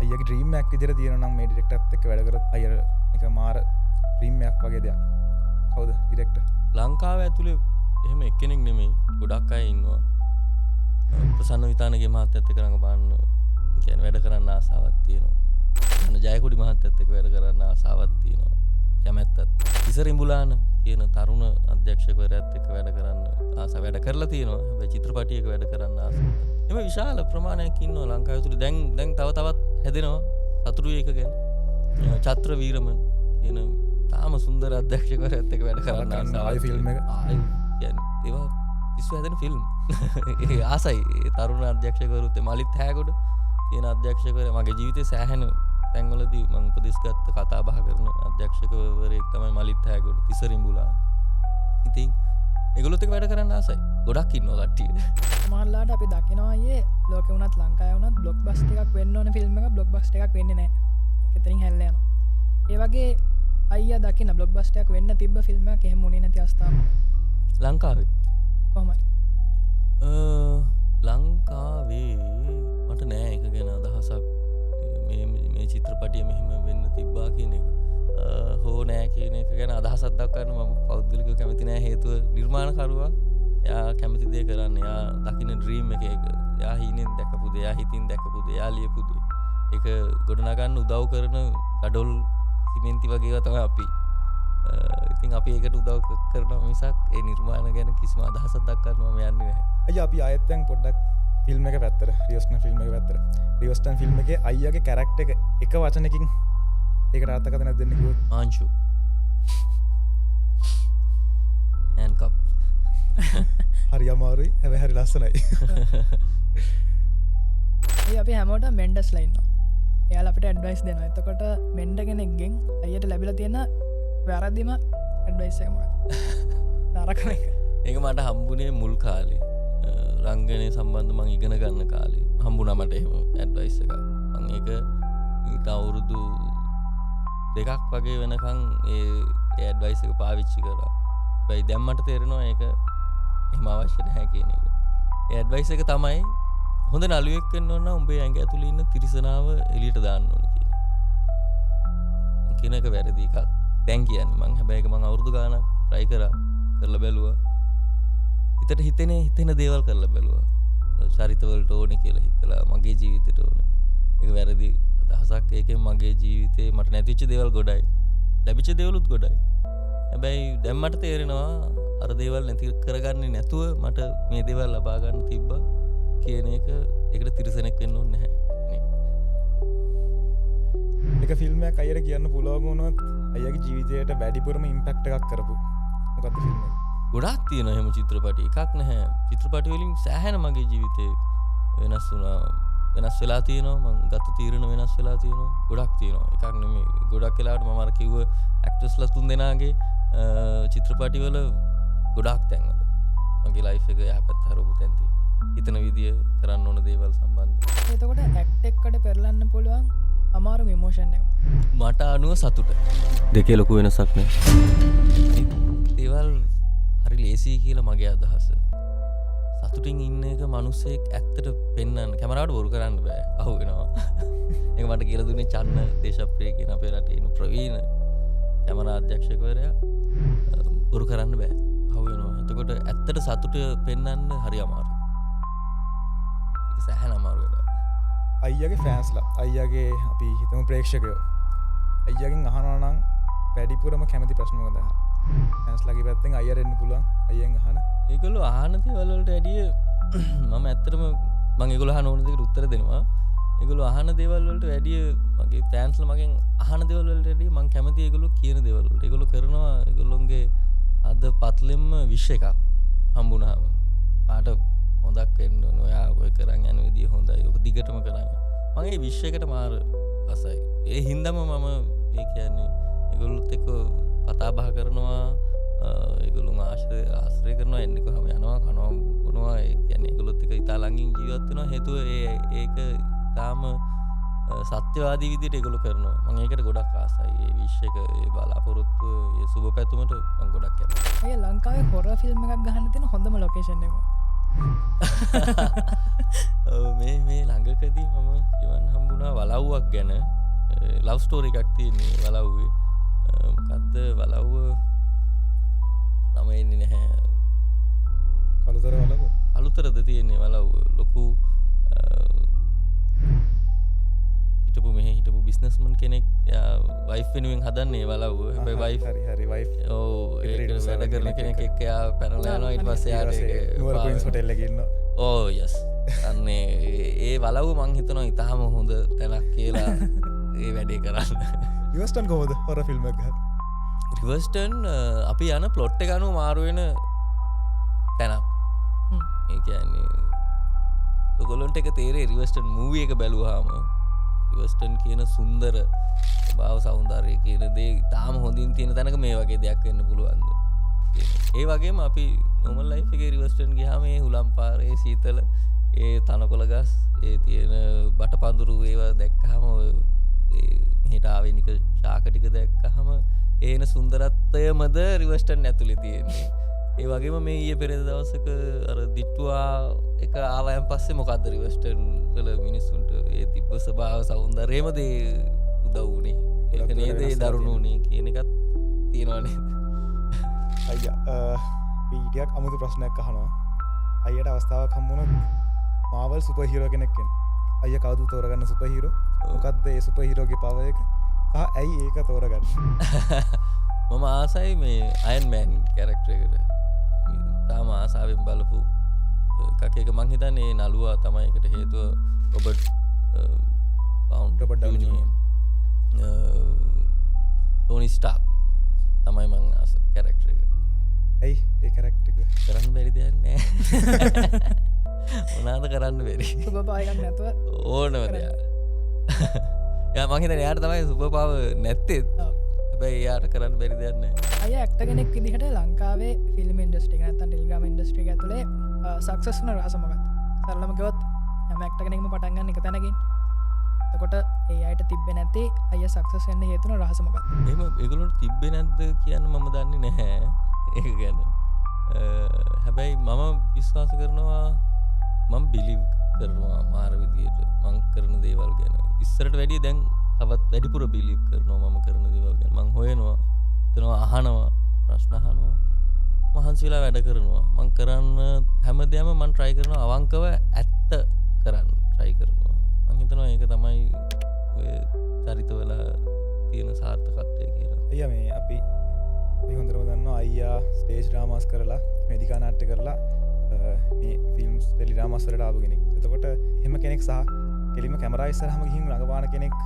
අයියාගේ ඩ්‍රීම් එකක් විදිහට තියෙනවා නම් මේ ඩිරෙක්ටර්ත් එක්ක වැඩ කරොත් අයියට එක මාර ඩ්‍රීම් එකක් වගේ දෙයක්. කවුද ඩිරෙක්ටර්? ලංකාව ඇතුලේ එහෙම එක්කෙනෙක් නෙමෙයි, ගොඩක් අය ඉන්නවා. ප්‍රසන්න විතානගේ මහත්තයත් එක්ක රඟපාන්න, කියන්නේ වැඩ කරන්න ආසාවක් තියෙනවා. අන්න ජයකොඩි මහත්තයත් එක්ක වැඩ කරන්න ආසාවක් තියෙනවා, කැමැත්තක්. තිසර ඉඹුලාන කියන තරුණ අධ්‍යක්ෂකවරයාත් එක්ක වැඩ කරන්න ආස වැඩ කරලා තියෙනවා. හැබැයි චිත්‍රපටියක වැඩ කරන්න ආසාවක්. එම විශාල ප්‍රමාණයක් ඉන්නවා ලංකාව තුළ. දැන් තව තවත් හැදෙනවා. සතුටුයි ඒක ගැන. චත්‍ර වීරමන් කියන තාම සුන්දර අධ්‍යක්ෂකවරයාත් එක්ක වැඩ කරන්න ආසාවක්. ආයි ෆිල්ම් එක. ආයි කියන්නේ ඒවා පිස්සු හැදෙන ෆිල්ම්. ඒ ආසයි. ඒ තරුණ අධ්‍යක්ෂකවරුත් මලිත් හෑගොඩ කියන අධ්‍යක්ෂකවරයා මගේ ජීවිතේ සෑහෙන තැන්වලදී මං උපදෙස් ගත්ත කතා බහ කරන අධ්‍යක්ෂකවරයෙක් තමයි මලිත් හෑගොඩ, තිසර ඉඹුලාන. ඉතින් ඒගොල්ලොත් එක්ක වැඩ කරන්න ආසයි. ගොඩක් ඉන්නවා කට්ටිය. සමහරලාට අපි දකිනවා අයියේ ලෝකෙ වුණත් ලංකාවේ වුණත් බ්ලොක්බස්ටර් එකක් වෙන්න ඕන ෆිල්ම් එක බ්ලොක්බස්ටර් එකක් වෙන්නේ නැහැ. ඒක එතනින් හැල්ලා යනවා. ඒ වගේ අයියා දකින බ්ලොක්බස්ටර් එකක් වෙන්න තිබ්බ ෆිල්ම් එකක් එහෙම වුණේ නැති අවස්ථාවක් ලංකාවේ කොහොම හරි. ලංකාවේ මට නෑ ඒක ගැන අදහසක්. මේ මේ චිත්‍රපටිය මෙහෙම වෙන්න තිබ්බා කියන එක හෝ නෑ කියන එක ගැන අදහසක් දක්වන්න මම පෞද්ගලිකව කැමති නෑ. හේතුව නිර්මාණකරුවා එයා කැමති දේ කරන්න, එයා දකින ඩ්‍රීම් එක, ඒක එයා හීනෙන් දැකපු දේ, එයා හිතින් දැකපු දේ, එයා ලියපු දේ, ඒක ගොඩනගන්න උදව් කරන ගඩොල් සිමෙන්ති වගේ ඒවා තමයි අපි. ඉතින් අපි ඒකට උදව් කරනවා මිසක් ඒ නිර්මාණ ගැන කිසිම අදහසක් දක්වන්න මම යන්නේ නැහැ. අයියා අපි ආයෙත් දැන් පොඩ්ඩක් ෆිල්ම් එක පැත්තට, රිවර්ස්ටන් ෆිල්ම් එක පැත්තට. රිවර්ස්ටන් ෆිල්ම් එකේ අයියාගේ කැරක්ටර් එක එක වචනකින් ඒකට අර්ථකථනයක් දෙන්න කිව්වොත්? මාංශු. හෑන්ඩ්කප්. හරි අමාරුයි, හැබැයි හරි ලස්සනයි. ඒ අපි හැමෝටම මෙන්ටර්ස්ලා ඉන්නවා. එයාලා අපිට ඇඩ්වයිස් දෙනවා. එතකොට මෙන්ටර් කෙනෙක්ගෙන් අයියට ලැබිලා තියෙන වැරදිම ඇඩ්වයිස් එක මොකක්ද? නරකම එක. ඒක මට හම්බුනේ මුල් කාලේ. රංගනය සම්බන්ධ මං ඉගෙන ගන්න කාලේ හම්බුණා මට එහෙම ඇඩ්වයිස් එකක්. මං ඒක ඊට අවුරුදු 2ක් වගේ වෙනකන් ඒ ඇඩ්වයිස් එක පාවිච්චි කරා. හැබැයි දැන් මට තේරෙනවා ඒක එහෙම අවශ්‍ය නැහැ කියන එක. ඒ ඇඩ්වයිස් එක තමයි හොඳ නළුවෙක් වෙන්න ඕන නම් උඹේ ඇඟ ඇතුලේ ඉන්න තිරිසනාව එළියට දාන්න ඕන කියන එක. මං කියන එක වැරදි එකක් දැන් කියන්නේ මං. හැබැයි ඒක මං අවුරුදු ගාණක් try කරා, කරලා බැලුවා. හිතට හිතෙන දේවල් කරලා බැලුවා. චරිත වලට ඕනේ කියලා හිතලා මගේ ජීවිතේට ඕනේ. ඒක වැරදි අදහසක්. ඒකෙන් මගේ ජීවිතේ මට නැතිවෙච්ච දේවල් ගොඩයි, ලැබිච්ච දේවලුත් ගොඩයි. හැබැයි දැන් මට තේරෙනවා අර දේවල් නැති කරගන්නේ නැතුව මට මේ දේවල් ලබා ගන්න තිබ්බා කියන එක. ඒකට තිරසනෙක් වෙන්න ඕනේ නැහැ. එක ෆිල්ම් එකක් අයියට කියන්න පුළුවන් වුණොත් අයියාගේ ජීවිතයට වැඩිපුරම ඉම්පැක්ට් එකක් කරපු මොකද්ද ෆිල්ම් එක? ගොඩාක් තියෙනවා එහෙම චිත්‍රපටි, එකක් නැහැ. චිත්‍රපටි වලින් සෑහෙන මගේ ජීවිතේ වෙනස් වුණා, වෙනස් වෙලා තියෙනවා. මං ගත්ත තීරණ වෙනස් වෙලා තියෙනවා. ගොඩක් තියෙනවා, එකක් නෙමෙයි. ගොඩක් වෙලාවට මම අර කිව්ව ඇක්ටර්ස්ලා තුන් දෙනාගේ චිත්‍රපටි වල ගොඩාක් තැන්වල මගේ ලයිෆ් එක යහපත් හරවපු තැන් තියෙනවා. හිතන විදිය, කරන්න ඕන දේවල් සම්බන්ධ. එතකොට ඇක්ට් එකකට පෙරලන්න පුළුවන් අමාරුම ඉමෝෂන් එක මොකක්ද? මට අනුව සතුට. දෙකේ ලොකු වෙනසක් නෑ. අනිත් දේවල් හරි ලේසි කියලා මගේ අදහස. සතුටින් ඉන්න එක මිනිස්සෙක් ඇත්තට පෙන්වන්න කැමරාවට බොරු කරන්න බෑ, අහු වෙනවා. ඒක මට කියලා දුන්නේ චන්න දේශප්‍රිය කියන අපේ රටේ ඉන්න ප්‍රවීණ කැමරා අධ්‍යක්ෂකවරයා. බොරු කරන්න බෑ, අහු වෙනවා. එතකොට ඇත්තට සතුට පෙන්වන්න හරි අමාරුයි. ඒක සෑහෙන අමාරු වැඩක්. අයියාගේ ෆෑන්ස්ලා, අයියාගේ අපි හිතමු ප්‍රේක්ෂකයෝ, අයියාගෙන් අහනවා නම් වැඩිපුරම කැමති ප්‍රශ්න මොකද අහන්න? ෆෑන්ස්ලාගේ පැත්තෙන් අයියාට එන්න පුළුවන් අයියෙන් අහන. ඒගොල්ලෝ අහන දේවල් වලට වැඩිය මම ඇත්තටම මං ඒගොල්ලෝ අහන ඕන දෙයකට උත්තර දෙනවා. ඒගොල්ලෝ අහන දේවල් වලට වැඩිය මගේ ෆෑන්ස්ලා මගෙන් අහන දේවල් වලට වැඩිය මං කැමති ඒගොල්ලෝ කියන දේවල් වලට. ඒගොල්ලෝ කරනවා ඒගොල්ලොන්ගේ අද පත්ලෙම්ම විශ් එකක් හම්බුනහම ආට හොඳක් වෙන්න ඕන, ඔයා ඔය කරන් යන විදිය හොඳයි, ඔක දිගටම කරන් යන්න. මං ඒ විශ් එකට මාර ආසයි. ඒ හින්දාම මම මේ කියන්නේ ඒගොල්ලොත් එක්ක කතා බහ කරනවා, ඒගොල්ලොන් ආශ්‍රය කරනවා, එන්නේ කොහම යනවා, කනවා බොනවා. ඒ කියන්නේ ඒගොල්ලොත් එක්ක ඉතා ළඟින් ජීවත් වෙනවා. හේතුව ඒක ඉතාම සත්‍යවාදී විදිහට ඒගොල්ලෝ කරනවා. මං ඒකට ගොඩක් ආසයි. ඒ විශ් එක, ඒ බලාපොරොත්තුව, ඒ සුබ පැතුමට මං ගොඩක් කැමතියි. අයියා ලංකාවේ හොරර් ෆිල්ම් එකක් ගහන්න තියෙන හොඳම ලොකේෂන් එක මොකක්ද? ඔව්, මේ ළඟකදී මම කියවන්න හම්බුණා වලව්වක් ගැන. ලව් ස්ටෝරි එකක් තියෙන්නේ වලව්වේ. මොකද්ද වලව්ව නම එන්නේ නැහැ. කළුතර වලව්ව. කළුතරද තියෙන්නේ වලව්ව. ලොකු හිටපු මෙහෙ හිටපු බිස්නස්මන් කෙනෙක් එයා වයිෆ් වෙනුවෙන් හදන්නේ වලව්ව. හැබැයි වයිෆ් හරි හරි වයිෆ් ඔව් ඒකට වැඩ කරන කෙනෙක් එක්ක එයා පැනලා යනවා. ඊට පස්සේ එයාට ඒක නුවර ක්වීන්ස් හොටෙල් එකේ ඉන්නවා. ඔව් යස්. අන්න ඒ වලව්ව මං හිතනවා ඉතාම හොඳ තැනක් කියලා ඒ වැඩේ කරන්න. රිවර්ස්ටන් කොහොමද හොරර් ෆිල්ම් එකක් ගහන්න? රිවර්ස්ටන් අපි යන ප්ලොට් එක අනුව මාරු වෙන තැනක්. ඒ කියන්නේ ඔයගොල්ලන්ට එක තේරෙයි රිවර්ස්ටන් මූවි එක බැලුවාම රිවර්ස්ටන් කියන සුන්දර ස්වභාව සෞන්දර්යය කියන දේ ඉතාම හොඳින් තියෙන තැනක මේ වගේ දෙයක් වෙන්න පුළුවන්ද කියන එක. ඒ වගේම අපි නෝමල් ලයිෆ් එකේ රිවර්ස්ටන් ගියාම ඒ හුලම් පාරේ සීතල, ඒ තනකොළ ගස්, ඒ තියෙන බටපඳුරු ඒවා දැක්කහම, ඒ මෙහෙට ආවෙනික ශාක ටික දැක්කහම ඒන සුන්දරත්වයමද රිවර්ස්ටන් ඇතුලේ තියෙන්නේ. ඒ වගේම මේ ඊයේ පෙරේද දවසක අර දිට්ටුවා එක ආවයන් පස්සේ මොකද්ද රිවර්ස්ටන් වල මිනිස්සුන්ට ඒ තිබ්බ ස්වභාව සෞන්දර්යයමද ඒ උදව් වුණේ, ඒක ගොඩක් නේද ඒ වෙනස් වෙලා දරුණු වුණේ කියන එකත් තියෙනවා නේද? අයියා, අපි අපි ටිකක් අමුතු ප්‍රශ්නයක් අහනවා. අයියට අවස්ථාවක් හම්බ වුණොත් මාවල් සුපර් හීරෝ කෙනෙක් වෙන්න. අයියා කවුද තෝරගන්න සුපර් හීරෝ? මොකද්ද ඒ සුපර් හීරෝගේ පවර් එක? සහ ඇයි ඒක තෝරගන්නේ? මම ආසයි මේ අයන් මෑන් කැරක්ටර් එකට. තාම ආසාවෙන් බලපු එකක්. ඒක මං හිතන්නේ ඒ නළුවා තමයි ඒකට හේතුව, රොබර්ට් රොබර්ට් ඩවුනි ජූනියර්. ටෝනි ස්ටාර්ක් තමයි මං ආස කැරක්ටර් එක. ඇයි ඒ කැරක්ටර් එක? කරන්න බැරි දෙයක් නෑ. මොනාද කරන්න බැරි? සුපර් පවර් එකක් නැතුව ඕනම දෙයක්. යා මං හිතන්නේ එයාට තමයි සුපර් පවර් නැත්තේ. හැබැයි එයාට කරන්න බැරි දෙයක් නෑ. අයියා ඇක්ටර් කෙනෙක් විදිහට ලංකාවේ ෆිල්ම් ඉන්ඩස්ට්‍රි එක නැත්නම් ටෙලිග්‍රෑම් ඉන්ඩස්ට්‍රි එක ඇතුලේ සක්සස් වුණ රහස මොකක්ද? සරලම කිව්වොත් හැම ඇක්ටර් කෙනෙක්ම පටන් ගන්න එක තැනකින්. එතකොට ඒ අයට තිබ්බේ නැති අයියා සක්සස් වෙන්න හේතු වුණ රහස මොකක්ද? එහෙම ඒගොල්ලන්ට තිබ්බේ නැද්ද කියන්න මම දන්නේ නැහැ ඒක ගැන. හැබැයි මම විශ්වාස කරනවා, මම බිලීව් කරනවා මාර විදියට මං කරන දේවල් ගැන. ඉස්සරට වැඩිය දැන් තවත් වැඩිපුර බිලීව් කරනවා මම කරන දේවල් ගැන. මං හොයනවා, හිතනවා, අහනවා, ප්‍රශ්න අහනවා, මහන්සි වෙලා වැඩ කරනවා. මං කරන්න හැම දෙයක්ම මං ට්‍රයි කරනවා අවංකව ඇත්ත කරන්න ට්‍රයි කරනවා. මං හිතනවා ඒක තමයි ඔය චරිතවල තියෙන සාර්ථකත්වය කියලා. අයියා මේ අපි හොඳටම දන්නවා අයියා ස්ටේජ් ඩ්‍රාමාස් කරලා වේදිකා නාට්‍ය කරලා මේ ෆිල්ම්ස් ටෙලි ඩ්‍රාමාස් වලට ආපු කෙනෙක්. එතකොට එහෙම කෙනෙක් සහ කෙලින්ම කැමරා ඉස්සරහම ගිහින් රඟපාන කෙනෙක්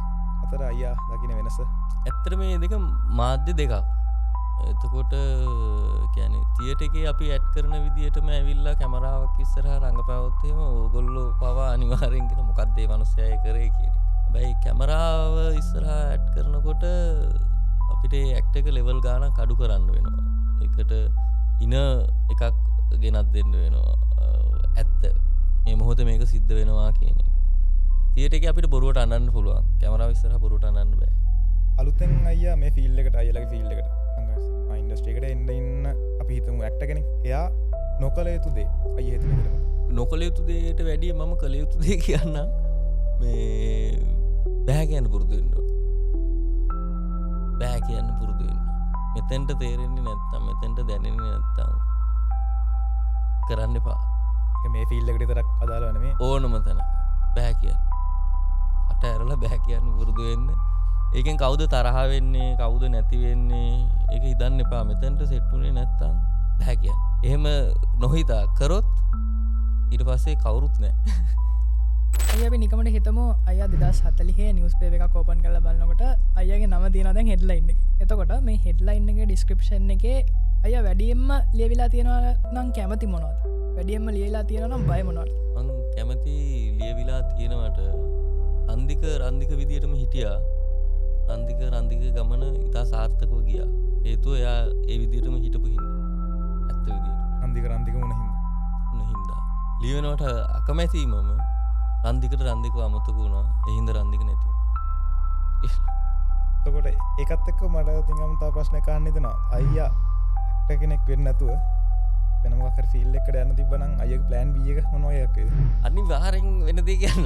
අතර අයියා දකින වෙනස? ඇත්තටම මේ දෙක මාධ්‍ය දෙකක්. එතකොට කියන්නේ තියටර් එකේ අපි ඇඩ් කරන විදියටම ඇවිල්ලා කැමරාවක් ඉස්සරහා රඟපෑවොත් එහෙම ඕගොල්ලෝ පවා අනිවාර්යෙන් කියන මොකක්ද මේ මනුස්සයා ඒ කරේ කියන එක. හැබැයි කැමරාව ඉස්සරහා ඇඩ් කරනකොට අපිට ඒ ඇක්ට් එක ලෙවල් ගානක් අඩු කරන්න වෙනවා. ඒකට ඉන එකක් ගෙනත් දෙන්න වෙනවා. ඇත්ත මේ මොහොතේ මේක සිද්ධ වෙනවා කියන එක. තියටර් එකේ අපිට බොරුවට අඬන්න පුළුවන්. කැමරාව ඉස්සරහා බොරුවට අඬන්න බෑ. අලුතෙන් අයියා මේ ෆීල්ඩ් එකට, අයියාලගේ ෆීල්ඩ් එකට, ලංකාවේ සිනමා ඉන්ඩස්ට්‍රි එකට එන්න ඉන්න අපි හිතමු ඇක්ටර් කෙනෙක්. එයා නොකළ යුතු දේ අයියා හිතන විදිහට මොකක්ද? නොකළ යුතු දේට වැඩිය මම කළ යුතු දේ කියන්නම්. මේ බෑ කියන්න පුරුදු වෙන්න ඕන. බෑ කියන්න පුරුදු වෙන්න ඕන. මෙතෙන්ට තේරෙන්නේ නැත්තම්, මෙතෙන්ට දැනෙන්නේ නැත්තම් කරන්න එපා. ඒක මේ ෆීල්ඩ් එකට විතරක් අදාළව නෙමෙයි. ඕනම තැනක බෑ කියන්න. කට ඇරලා බෑ කියන්න පුරුදු වෙන්න. ඒකෙන් කවුද තරහ වෙන්නේ, කවුද නැති වෙන්නේ ඒක හිතන්න එපා. මෙතෙන්ට සෙට් වුණේ නැත්තම් බෑ කියන්න. එහෙම නොහිතා කරොත් ඊට පස්සේ කවුරුත් නෑ. අයියා අපි නිකමට හිතමු අයියා 2040 නිවුස් පේපර් එකක් ඕපන් කරලා බලනකොට අයියාගේ නම තියෙනවා දැන් හෙඩ්ලයින් එකේ. එතකොට මේ හෙඩ්ලයින් එකේ ඩිස්ක්‍රිප්ෂන් එකේ අයියා වැඩියෙන්ම ලියවිලා තියෙනවා නම් කැමති මොනවද? වැඩියෙන්ම ලියවිලා තියෙනවා නම් බය මොනවද? මං කැමති ලියවිලා තියෙනවට රන්දික විදියටම හිටියා. රන්දික ගමන ඉතා සාර්ථකව ගියා. හේතුව එයා ඒ විදියටම හිටපු හින්දා. ඇත්ත විදියට. රන්දික වුණ හින්දා. වුණ හින්දා. ලියවෙනවට අකමැති මම රන්දිකට රන්දිකව අමතක වුණා. ඒ හින්දා රන්දික නැති වුණා. එතකොට ඒකත් එක්ක මට තින්ගම තව ප්‍රශ්නයක් අහන්න හිතෙනවා. අයියා ඇක්ටර් කෙනෙක් වෙන්න නැතුව වෙන මොකක් හරි ෆීල්ඩ් එකකට යන්න තිබ්බනම් අයියාගේ ප්ලෑන් B එක මොන වගේ එකක් වේද? අනිවාර්යෙන් වෙන දේ කියන්න.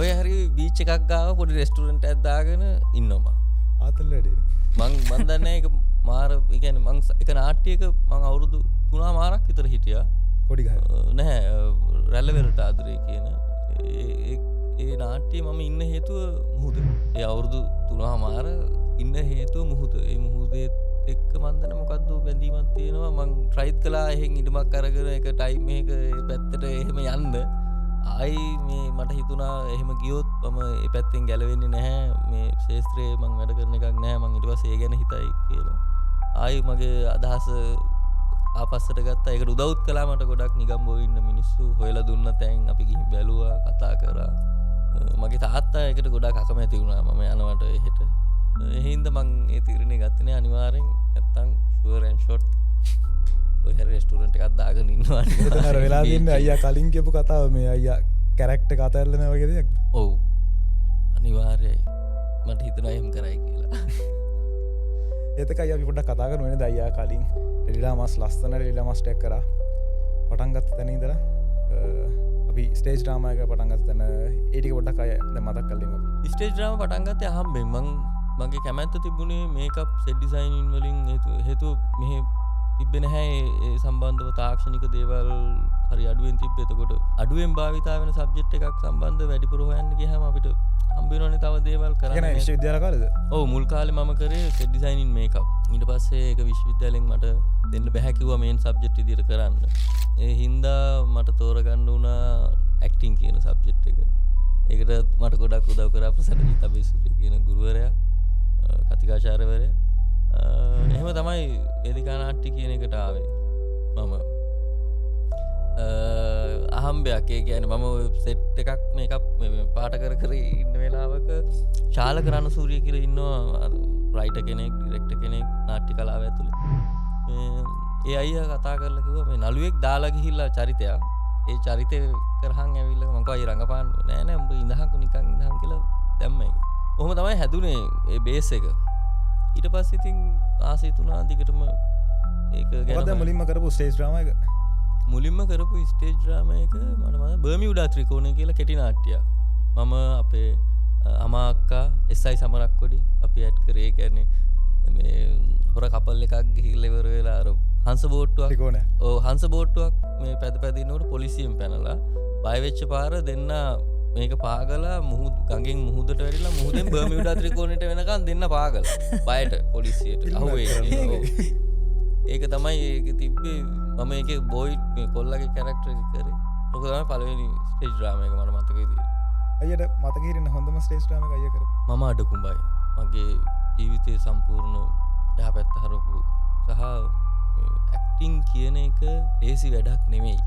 ඔය හරි බීච් එකක් ගාව පොඩි රෙස්ටුරන්ට් එකක් දාගෙන ඉන්නවා මං. ආතල් වැඩේ. මං දන්නේ ඒක මාර, ඒ කියන්නේ මං එක නාට්‍යයක මං අවුරුදු 3.5 විතර හිටියා. කොඩි ගහ. නැහැ, රැළවෙරට ආදරේ කියන ඒ නාට්‍යයේ මම ඉන්න හේතුව මුහුද. ඒ අවුරුදු 3.5 ඉන්න හේතුව මුහුද. ඒ මුහුදේ එක්ක මං දන්නේ මොකද්ද බැඳීමක් තියෙනවා. මං ට්‍රයිත් කළා එහෙන් ඉඩමක් අරගෙන එක ටයිම් එකක ඒ පැත්තට එහෙම යන්න. ආයි මේ මට හිතුණා එහෙම ගියොත් මම ඒ පැත්තෙන් ගැලවෙන්නේ නැහැ. මේ ශේත්‍රයේ මං වැඩ කරන එකක් නැහැ. මං ඊට පස්සේ ඒ ගැන හිතයි කියලා. ආයි මගේ අදහස ආපස්සට ගත්තා. ඒකට උදව්ත් කළා මට ගොඩක් නිගම්බෝ ඉන්න මිනිස්සු හොයලා දුන්න තැන් අපි ගිහින් බැලුවා, කතා කරා. මගේ තාත්තා ඒකට ගොඩක් අකමැති වුණා මම යනවට එහෙට. ඒ හින්දා මං ඒ තීරණය ගත්තේ නෑ අනිවාර්යෙන්. නැත්තම් ෂුවර් ඇන්ඩ් ෂොට් ඔය හැරි රෙස්ටුරන්ට් එකක් දාගෙන ඉන්නවා. එතන අර වෙලා තින්නේ අයියා කලින් කියපු කතාව මේ අයියා කැරක්ටර් එක අතහැරලා නෑ වගේ දෙයක්ද? ඔව් අනිවාර්යයි. මට හිතුණා එහෙම කරයි කියලා. ඒත් එක්ක අයියා අපි පොඩ්ඩක් කතා කරමු නේද? අයියා කලින් ටෙලිඩ්‍රාමාස් ලස්සන ටෙලිඩ්‍රාමාස් ටිකක් කරා. පටන් ගත්ත තැන ඉඳලා අපි ස්ටේජ් ඩ්‍රාමා එක පටන් ගත්ත තැන ඒ ටික පොඩ්ඩක් අයියා දැන් මතක් කරලා ඉමු අපි. ස්ටේජ් ඩ්‍රාමා පටන් ගත්තේ අහම්බෙන්. මං මගේ කැමැත්ත තිබුණේ මේකප් සෙට් ඩිසයිනින් වලින් හේතුව මෙහෙ තිබ්බේ නැහැ ඒ සම්බන්ධව තාක්ෂණික දේවල් හරි අඩුවෙන් තිබ්බේ. එතකොට අඩුවෙන් භාවිතා වෙන සබ්ජෙක්ට් එකක් සම්බන්ධ වැඩිපුර හොයන්න ගියාම අපිට හම්බ වෙනවනේ තව දේවල් කරන්න. ඒ කියන්නේ විශ්වවිද්‍යාල කාලේද? ඔව්, මුල් කාලේ මම කරේ සෙට් ඩිසයිනින් මේකප්. ඊට පස්සේ ඒක විශ්වවිද්‍යාලෙන් මට දෙන්න බැහැ කිව්වා මේන් සබ්ජෙක්ට් විදියට කරන්න. ඒ හින්දා මට තෝරගන්න වුණා ඇක්ටිං කියන සබ්ජෙක්ට් එක. ඒකට මට ගොඩක් උදව් කරා ප්‍රසන්නජිත් අබේසූරිය කියන ගුරුවරයා, කතිකාචාර්යවරයා. එහෙම තමයි වේදිකා නාට්‍ය කියන එකට ආවේ මම. අහම්බයක්. ඒ කියන්නේ මම ඔය සෙට් එකක් මේකප් මේ පාට කර කර ඉන්න වෙලාවක ශාලක රණසූරිය කියලා ඉන්නවා රයිටර් කෙනෙක්, ඩිරෙක්ටර් කෙනෙක් නාට්‍ය කලාව ඇතුලේ. මේ ඒ අයියා කතා කරලා කිව්වා මේ නළුවෙක් දාලා ගිහිල්ලා චරිතයක්. ඒ චරිතය කරහන් ඇවිල්ලා මං කිව්වා අයියා රඟපාන්න නෑ නෑ උඹ ඉඳහන්කෝ නිකන් ඉඳහන් කියලා දැම්ම ඒක. ඔහොම තමයි හැදුනේ ඒ බේස් එක. ඊට පස්සේ ඉතින් ආසයි තුනා දිගටම ඒක ගැන. මොකද්ද මුලින්ම කරපු ස්ටේජ් ඩ්‍රාමා එක? මුලින්ම කරපු ස්ටේජ් ඩ්‍රාමා එක මට මතකයි බර්මියුඩා ත්‍රිකෝණය කියලා කෙටි නාට්‍යයක්. මම අපේ අමා අක්කා එස්.අයි සමරක්කොඩි අපි ඇඩ් කරේ. ඒ කියන්නේ මේ හොර කපල් එකක් ගිහිල්ලා ඉවර වෙලා අර හංස බෝට්ටුවක් ත්‍රිකෝණය. ඔව්, හංස බෝට්ටුවක් මේ පැද පැද ඉන්නකොට පොලිසියෙන් පැනලා බය වෙච්ච පාර දෙන්න මේක පාගලා මුහුදු ගඟෙන් මුහුදට වැටිලා මුහුදෙන් බර්මියුඩා ත්‍රිකෝණයට වෙනකන් දෙන්න පාගලා බයට පොලිසියට අහුවේ. ඒක තමයි ඒක තිබ්බේ. මම ඒකේ බොයි මේ කොල්ලගේ කැරක්ටර් එක කරේ. ඔක තමයි පළවෙනි ස්ටේජ් ඩ්‍රාමා එක මට මතක විදියට. අයියට මතක හිටින හොඳම ස්ටේජ් ඩ්‍රාමා එක අයියා කරපු? මම අඩකුඹයි. මගේ ජීවිතේ සම්පූර්ණ යහපැත්ත හරපු සහ ඇක්ටිං කියන එක ලේසි වැඩක් නෙමෙයි.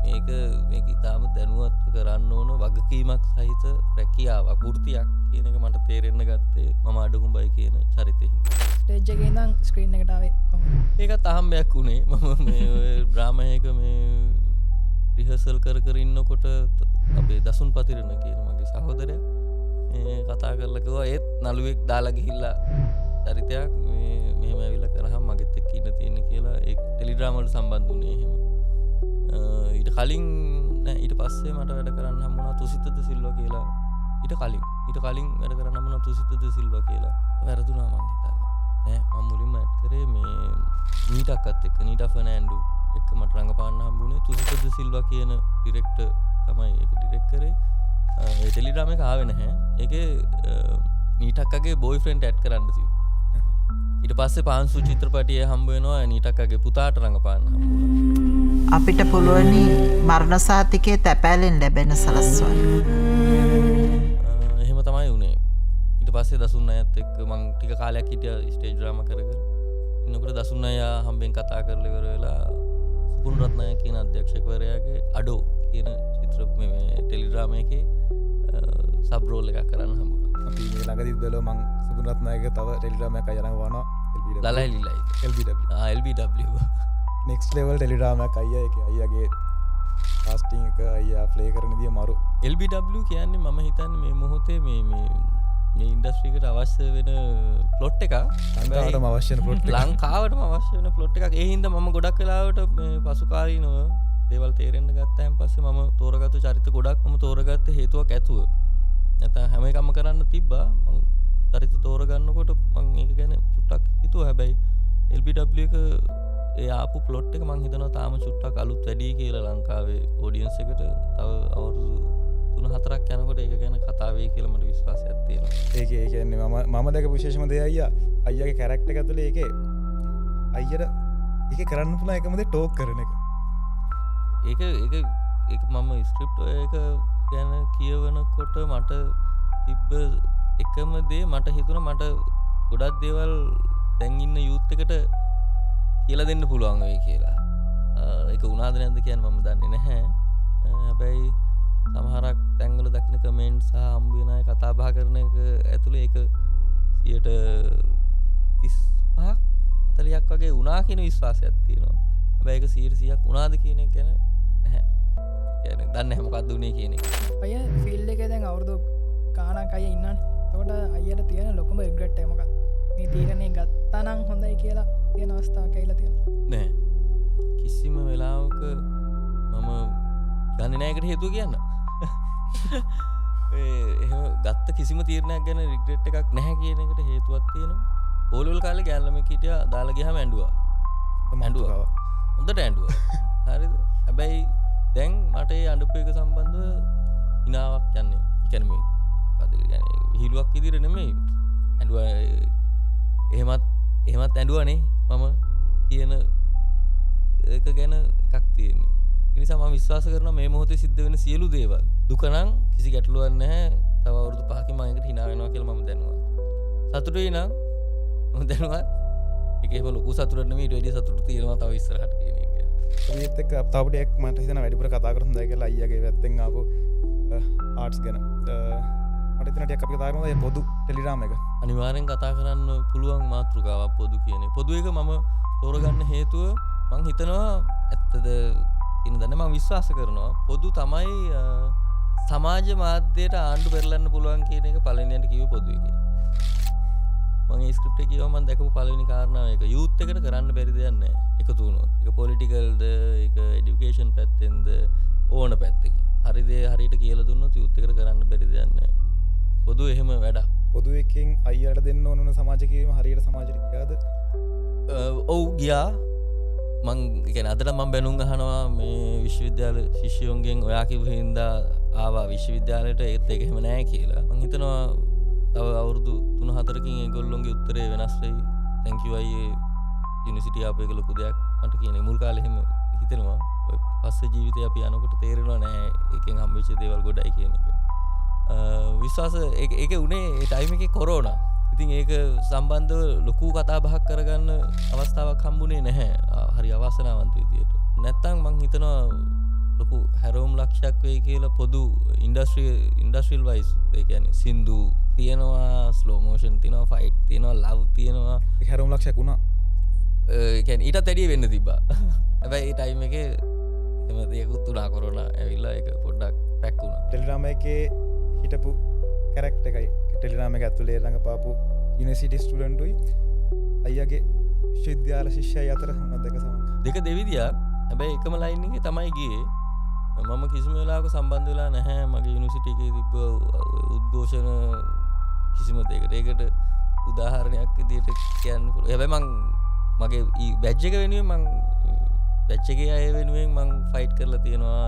මේක මේක ඉතාම දැනුවත්ව කරන්න ඕන වගකීමක් සහිත රැකියාවක්, වෘත්තියක් කියන එක මට තේරෙන්න ගත්තේ මම අඩකුඹයි කියන චරිතෙ හින්දා. ස්ටේජ් එකේ ඉඳන් ස්ක්‍රීන් එකට ආවේ කොහොමද? ඒකත් අහම්බයක් වුණේ. මම මේ ඔය ඩ්‍රාමා එක මේ රිහර්සල් කර කර ඉන්නකොට අපේ දසුන් පතිරණ කියන මගේ සහෝදරයා මේ කතා කරලා කිව්වා ඒත් නළුවෙක් දාලා ගිහිල්ලා චරිතයක් මේ මෙහෙම ඇවිල්ලා කරාම මගෙත් එක්ක ඉන්න තියෙන්නේ කියලා. ඒ ටෙලිඩ්‍රාමා වලට සම්බන්ධ වුණේ එහෙම. ඊට කලින් නෑ, ඊට පස්සේ මට වැඩ කරන්න හම්බුණා තුසිතද සිල්වා කියලා. ඊට කලින් වැඩ කරන්න හම්බුණා තුසිතද සිල්වා කියලා. වැරදුනා මං හිතන්නේ. නෑ, මම මුලින්ම ඇඩ් කරේ මේ නීටක්කත් එක්ක, නීටා ෆර්නෑන්ඩෝ එක්ක මට රඟපාන්න හම්බුනේ. තුසිතද සිල්වා කියන ඩිරෙක්ටර් තමයි ඒක ඩිරෙක්ට් කරේ. ඒ ටෙලිඩ්‍රාමා එක ආවේ නැහැ. ඒකේ නීටක්කගේ බොයිෆ්‍රෙන්ඩ් ඇඩ් කරන්න තිබ්බේ. ඊට පස්සේ පාන්සු චිත්‍රපටිය හම්බ වෙනවා නීටක්කගේ පුතාට රඟපාන්න හම්බුණා. අපිට පුළුවනි මරණ සහතිකයේ තැපෑලෙන් ලැබෙන සලස්වන්න. එහෙම තමයි වුණේ. ඊට පස්සේ දසුන් අයත් එක්ක මං ටික කාලයක් හිටියා ස්ටේජ් ඩ්‍රාමා කර කර. ඉන්නකොට දසුන් අයියා හම්බෙන් කතා කරලා ඉවර වෙලා සුපුන් රත්නායක කියන අධ්‍යක්ෂකවරයාගේ අඩෝ කියන චිත්‍ර මේ ටෙලිඩ්‍රාමා එකේ සබ් රෝල් එකක් කරන්න හම්බුණා. අපි මේ ළඟදිත් බැලුවා මං සුපුන් රත්නායක තව ටෙලිඩ්‍රාමා එකක් අයියා රඟපානවා. LBW. ලලයි ලිලයි. LBW. LBW. Next level teledrama එකක් අයියා. ඒකේ අයියාගේ කාස්ටිං එක අයියා ප්ලේ කරන විදිය මරු. LBW කියන්නේ මම හිතන්නේ මේ මොහොතේ මේ මේ මේ ඉන්ඩස්ට්‍රි එකට අවශ්‍ය වෙන ප්ලොට් එකක්. ලංකාවටම අවශ්‍ය වෙන ප්ලොට් එකක්. ලංකාවටම අවශ්‍ය වෙන ප්ලොට් එකක්. ඒ හින්දා මම ගොඩක් වෙලාවට මේ පසුකාලීනව දේවල් තේරෙන්න ගත්තාන් පස්සේ මම තෝරගත්තු චරිත ගොඩක් මම තෝරගත්ත හේතුවක් ඇතුව. නැත්නම් හැම එකම කරන්න තිබ්බා. මං චරිත තෝරගන්නකොට මං ඒක ගැන චුට්ටක් හිතුවා. හැබැයි LBW එක ඒ ආපු ප්ලොට් එක මං හිතනවා තාම චුට්ටක් අලුත් වැඩි කියලා ලංකාවේ ඔඩියන්ස් එකට. තව අවුරුදු 3-4ක් යනකොට ඒක ගැන කතා වෙයි කියලා මට විශ්වාසයක් තියෙනවා. ඒකේ ඒ කියන්නේ මම දැකපු විශේෂම දේ අයියා අයියාගේ කැරක්ටර් එක ඇතුලේ ඒකේ අයියට ඒකේ කරන්න පුළුවන් එකම දේ ටෝක් කරන එක. ඒක ඒක ඒක මම ස්ක්‍රිප්ට් එක ගැන කියවනකොට මට තිබ්බ එකම දේ මට හිතුණා මට ගොඩක් දේවල් දැන් ඉන්න යූත් එකට කියලා දෙන්න පුළුවන් වෙයි කියලා. ඒක වුණාද නැද්ද කියන්නේ මම දන්නේ නැහැ. හැබැයි සමහරක් තැන්වල දකින කමෙන්ට් සහ හම්බ වෙන අය කතා බහ කරන එක ඇතුලේ ඒක 35ක් 40ක් වගේ වුණා කියන විශ්වාසයක් තියෙනවා. හැබැයි ඒක 100ක් වුණාද කියන එක ගැන නැහැ. කියන්නේ දන්නේ නැහැ මොකද්ද වුනේ කියන එක. අය ෆීල්ඩ් එකේ දැන් අවුරුදු ගාණක් අය ඉන්නවනේ. එතකොට අයියට තියෙන ලොකුම රිග්‍රෙට් එක මොකක්ද? මේ තීරණේ ගත්තා නම් හොඳයි කියලා තියෙන අවස්ථාවක් ඇවිල්ලා තියෙනවා. නෑ. කිසිම වෙලාවක මම ගන්නේ නෑ ඒකට හේතුව කියන්න. ඒ එහෙම ගත්ත කිසිම තීරණයක් ගැන රිග්‍රෙට් එකක් නැහැ කියන එකට හේතුවක් තියෙනවා. ඕලෙවල් කාලේ ගෑනු ළමෙක් හිටියා, දාලා ගියාම ඇඬුවා. ඇඬුවා. හොඳට ඇඬුවා. හරිද? හැබැයි දැන් මට ඒ අඬපු එක සම්බන්ධව හිනාවක් යන්නේ. ඒ කියන්නේ මේ මොකද්ද කියන්නේ විහිළුවක් විදිහට නෙමෙයි. ඇඬුවා එහෙමත් ඇඬුවානේ මම කියන එක ගැන එකක් තියෙන්නේ. ඒ නිසා මම විශ්වාස කරනවා මේ මොහොතේ සිද්ධ වෙන සියලු දේවල් දුක නම් කිසි ගැටලුවක් නැහැ. තව අවුරුදු 5කින් මම ඒකට hina වෙනවා කියලා මම දැනුවා. සතුටුයි නම් මම දැනුවත් ඒක එහෙම ලොකු සතුටක් නෙමෙයි, ඊට වැඩිය සතුටු තියෙනවා තව ඉස්සරහට කියන එක. ඒත් එක්ක තව ටිකක් මට හිතෙනවා වැඩිපුර කතා කරන්න හොඳයි කියලා අයියාගේ පැත්තෙන් ආපු ආර්ට්ස් ගැන. මට හිතෙනවා ටිකක් අපි කතා කරමු ඒ පොදු ටෙලිග්‍රෑම් එක. අනිවාර්යෙන් කතා කරන්න පුළුවන් මාතෘකාවක් පොදු කියන එක. පොදු එක මම තෝරගන්න හේතුව මං හිතනවා ඇත්තද කියන දන්නේ මං විශ්වාස කරනවා පොදු තමයි සමාජ මාධ්‍යයට ආණ්ඩු පෙරලන්න පුළුවන් කියන එක පළවෙනියට කිව්වේ පොදු එකේ. මං ඒ ස්ක්‍රිප්ට් එක කියවම මං දැකපු පළවෙනි කාරණාව ඒක. යූත් එකට කරන්න බැරි දෙයක් නෑ එකතු වුණොත්. ඒක පොලිටිකල්ද, ඒක එඩියුකේෂන් පැත්තෙන්ද, ඕන පැත්තකින්. හරි දේ හරියට කියලා දුන්නොත් යූත් එකට කරන්න බැරි දෙයක් නෑ. පොදු එහෙම වැඩක්. පොදු එකෙන් අයියාට දෙන්න ඕන වුණ සමාජ කිරීම හරියට සමාජයට ගියාද? ඔව් ගියා. මං ඒ කියන්නේ අදට මං බැනුම් අහනවා මේ විශ්වවිද්‍යාල ශිෂ්‍යයන්ගෙන් ඔයා කිව්ව හින්දා ආවා විශ්වවිද්‍යාලයට, ඒත් ඒක එහෙම නෑ කියලා. මං හිතනවා තව අවුරුදු 3-4කින් ඒගොල්ලොන්ගේ උත්තරේ වෙනස් වෙයි. Thank you අයියේ යුනිවර්සිටි ආපු එක ලොකු දෙයක් මට කියන්නේ. මුල් කාලේ එහෙම හිතෙනවා. ඔය පස්සේ ජීවිතේ අපි යනකොට තේරෙනවා නෑ ඒකෙන් හම්බෙච්ච දේවල් ගොඩයි කියන එක. විශ්වාස ඒක උනේ ඒ ටයිම් එකේ කොරෝනා. ඉතින් ඒක සම්බන්ධව ලොකු කතා බහක් කරගන්න අවස්ථාවක් හම්බුනේ නැහැ. හරි අවාසනාවන්ත විදියට. නැත්තම් මං හිතනවා ලොකු හැරවුම් ලක්ෂයක් වෙයි කියලා පොදු ඉන්ඩස්ට්‍රියල් වයිස්. ඒ කියන්නේ සින්දු තියෙනවා, ස්ලෝ මෝෂන් තියෙනවා, ෆයිට් තියෙනවා, ලව් තියෙනවා. ඒක හැරවුම් ලක්ෂයක් වුණා. ඒ කියන්නේ ඊටත් වැඩිය වෙන්න තිබ්බා. හැබැයි ඒ ටයිම් එකේ එහෙම දෙයක්වත් වුණා, කොරෝනා ඇවිල්ලා ඒක පොඩ්ඩක් පැක් වුණා. ටෙලිග්‍රෑම් එකේ හිටපු කැරක්ටර් එකයි ටෙලිග්‍රෑම් එක ඇතුලේ රඟපාපු යුනිවර්සිටි ස්ටුඩන්ට් උයි අයියාගේ විශ්වවිද්‍යාල ශිෂ්‍යයයි අතර මොනවද දෙක සමාන? දෙක දෙවිදියක්. හැබැයි එකම ලයින් එකේ තමයි ගියේ. මම කිසිම වෙලාවක සම්බන්ධ වෙලා නැහැ මගේ යුනිවර්සිටි එකේ තිබ්බ උද්ඝෝෂණ කිසිම දෙයකට. ඒකට උදාහරණයක් විදියට කියන්න පුළුවන්. හැබැයි මං මගේ බැච් එක වෙනුවෙන් මං බැච් එකේ අය වෙනුවෙන් මං ෆයිට් කරලා තියෙනවා.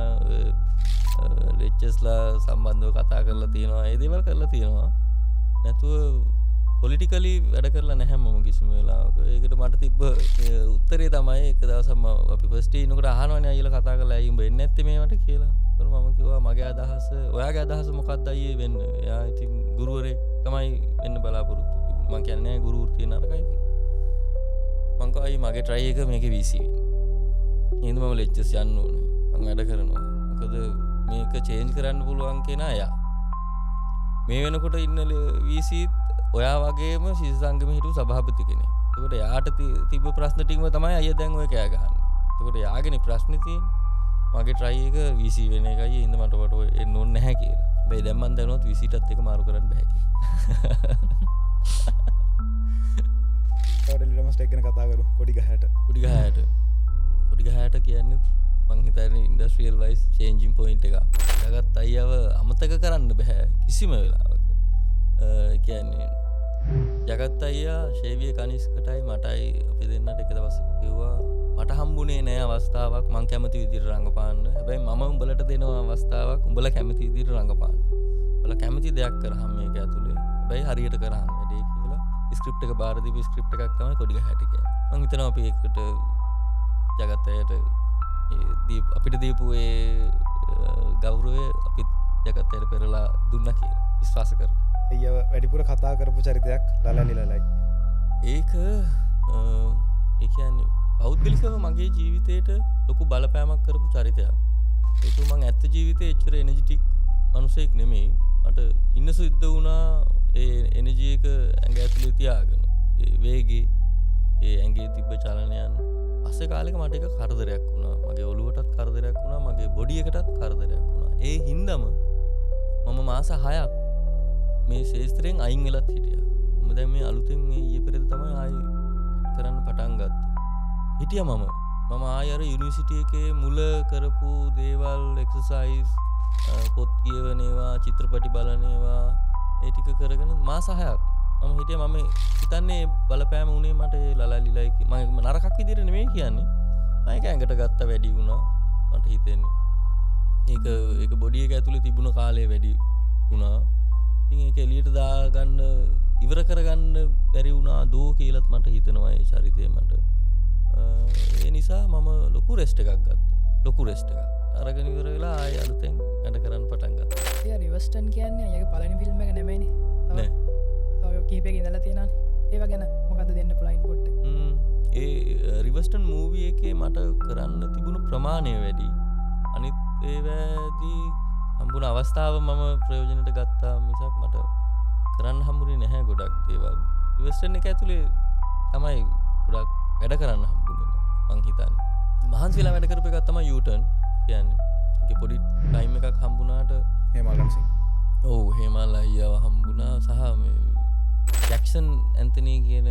ලෙක්චර්ස්ලා සම්බන්ධව කතා කරලා තියෙනවා. ඒ දේවල් කරලා තියෙනවා. නැතුව පොලිටිකලි වැඩ කරලා නැහැ මම කිසිම වෙලාවක. ඒකට මට තිබ්බ උත්තරේ තමයි එක දවසක් මම අපි ෆස්ට් ඉයර් ඉන්නකොට අහනවනේ අයියලා කතා කරලා ඇයි උඹ එන්නේ නැත්තේ මේවට කියලා. ඒකට මම කිව්වා මගේ අදහස, ඔයාගේ අදහස මොකක්ද අයියේ වෙන්න? එයා ඉතින් ගුරුවරයෙක් තමයි වෙන්න බලාපොරොත්තු තිබුණේ. මං කියන්නේ නෑ ගුරු වෘත්තිය නරකයි කියලා. මං කිව්වා අයියේ මගේ ට්‍රයි එක මේකේ VC වෙන්න. එහෙනම් මම ලෙක්චර්ස් යන්න ඕනේ. මං වැඩ කරනවා. මොකද මේක චේන්ජ් කරන්න පුළුවන් කෙනා එයා. මේ වෙනකොට ඉන්න VC ඔයා වගේම ශිෂ්‍ය සංගමේ හිටපු සභාපති කෙනෙක්. එතකොට එයාට තිබ්බ ප්‍රශ්න ටිකම තමයි අයියා දැන් ඔය කෑ ගහන්නේ. එතකොට එයාගේනේ ප්‍රශ්නේ තියෙන්නේ. මගේ ට්‍රයි එක VC වෙන එකයි, ඒ හින්දා මට වට ඔය එන්න ඕනේ නැහැ කියලා. හැබැයි දැන් මං දැනුවත් VC ටත් එක මාරු කරන්න බෑ කියලා. තව ටෙලිග්‍රෑම් ස්ටේක් ගැන කතා කරමු. කොඩි ගහයට. කොඩි ගහයට. කොඩි ගහයට කියන්නේ මං හිතන්නේ ඉන්ඩස්ට්‍රියල් වයිස් චේන්ජින් පොයින්ට් එකක්. ජගත් අයියාව අමතක කරන්න බෑ කිසිම වෙලාවක. ඒ කියන්නේ ජගත් අයියා ෂේවිය කනිෂ්කටයි මටයි අපි දෙන්නට එක දවසක කිව්වා මට හම්බුනේ නෑ අවස්ථාවක් මං කැමති විදිහට රඟපාන්න. හැබැයි මම උඹලට දෙනවා අවස්ථාවක් උඹලා කැමති විදිහට රඟපාන්න. උඹලා කැමති දෙයක් කරාම මේක ඇතුලේ. හැබැයි හරියට කරාම වැඩේ කියලා ස්ක්‍රිප්ට් එක බාර දීපු ස්ක්‍රිප්ට් එකක් තමයි කොඩි ගහට කියන්නේ. මං හිතනවා අපි ඒකට ජගත් අයියට ඒ අපිට දීපු ඒ ගෞරවය අපිත් ජගත් අයියට පෙරලා දුන්නා කියලා විශ්වාස කරනවා. අයියා වැඩිපුර කතා කරපු චරිතයක් ලලලි ලලයි. ඒක ඒ කියන්නේ පෞද්ගලිකව මගේ ජීවිතේට ලොකු බලපෑමක් කරපු චරිතයක්. ඒක මං ඇත්ත ජීවිතේ එච්චර එනර්ජිටික් මනුස්සයෙක් නෙමෙයි. මට ඉන්න සිද්ධ වුණා ඒ එනර්ජි එක ඇඟ ඇතුලේ තියාගෙන. ඒ වේගේ, ඒ ඇඟේ තිබ්බ චලනයන් පස්සේ කාලෙක මට ඒක කරදරයක් වුණා. මගේ ඔළුවටත් කරදරයක් වුණා, මගේ බොඩි එකටත් කරදරයක් වුණා. ඒ හින්දාම මම මාස 6ක් මේ ශේත්‍රයෙන් අයින් වෙලත් හිටියා. මම දැන් මේ අලුතෙන් මේ ඊයේ පෙරේද තමයි ආයි කරන්න පටන් ගත්තේ. හිටියා මම. මම ආයි අර යුනිවර්සිටි එකේ මුල කරපු දේවල්, එක්සර්සයිස්, පොත් කියවන ඒවා, චිත්‍රපටි බලන ඒවා, ඒ ටික කරගෙන මාස 6ක් මම හිටියා. මම හිතන්නේ බලපෑම වුණේ මට ඒ ලලලිලයි මම නරකක් විදිහට නෙමෙයි කියන්නේ. මම ඒක ඇඟට ගත්ත වැඩි වුණා මට හිතෙන්නේ. ඒක ඒක බොඩි එක ඇතුලේ තිබුණ කාලය වැඩි වුණා. ඉතින් ඒක එළියට දාගන්න ඉවර කරගන්න බැරි වුණා දෝ කියලාත් මට හිතෙනවා ඒ චරිතය මට. ඒ නිසා මම ලොකු රෙස්ට් එකක් ගත්තා. ලොකු රෙස්ට් එකක් අරගෙන ඉවර වෙලා ආයෙ අලුතෙන් වැඩ කරන්න පටන් ගත්තා. ඒ රිවර්ස්ටන් කියන්නේ අයියාගේ පළවෙනි ෆිල්ම් එක නෙමෙයිනේ. නෑ. තව කීපයක ඉඳලා තියෙනවානේ. ඒවා ගැන මොකද්ද දෙන්න පුළුවන් ඉන්පුට් එක? ඒ රිවර්ස්ටන් මූවි එකේ මට කරන්න තිබුණු ප්‍රමාණය වැඩි. අනිත් ඒවාදී හම්බුණ අවස්ථාව මම ප්‍රයෝජනට ගත්තා මිසක් මට කරන්න හම්බුනේ නැහැ ගොඩක් දේවල්. රිවර්ස්ටන් එක ඇතුලේ තමයි ගොඩක් වැඩ කරන්න හම්බුනේ මං හිතන්නේ. මහන්සි වෙලා වැඩ කරපු එකක් තමයි U-turn කියන්නේ. ඒකේ පොඩි ටයිම් එකක් හම්බුණාට හේමාල් රණසිංහ. ඔව් හේමාල් අයියාව හම්බුණා සහ මේ ජැක්සන් ඇන්තනි කියන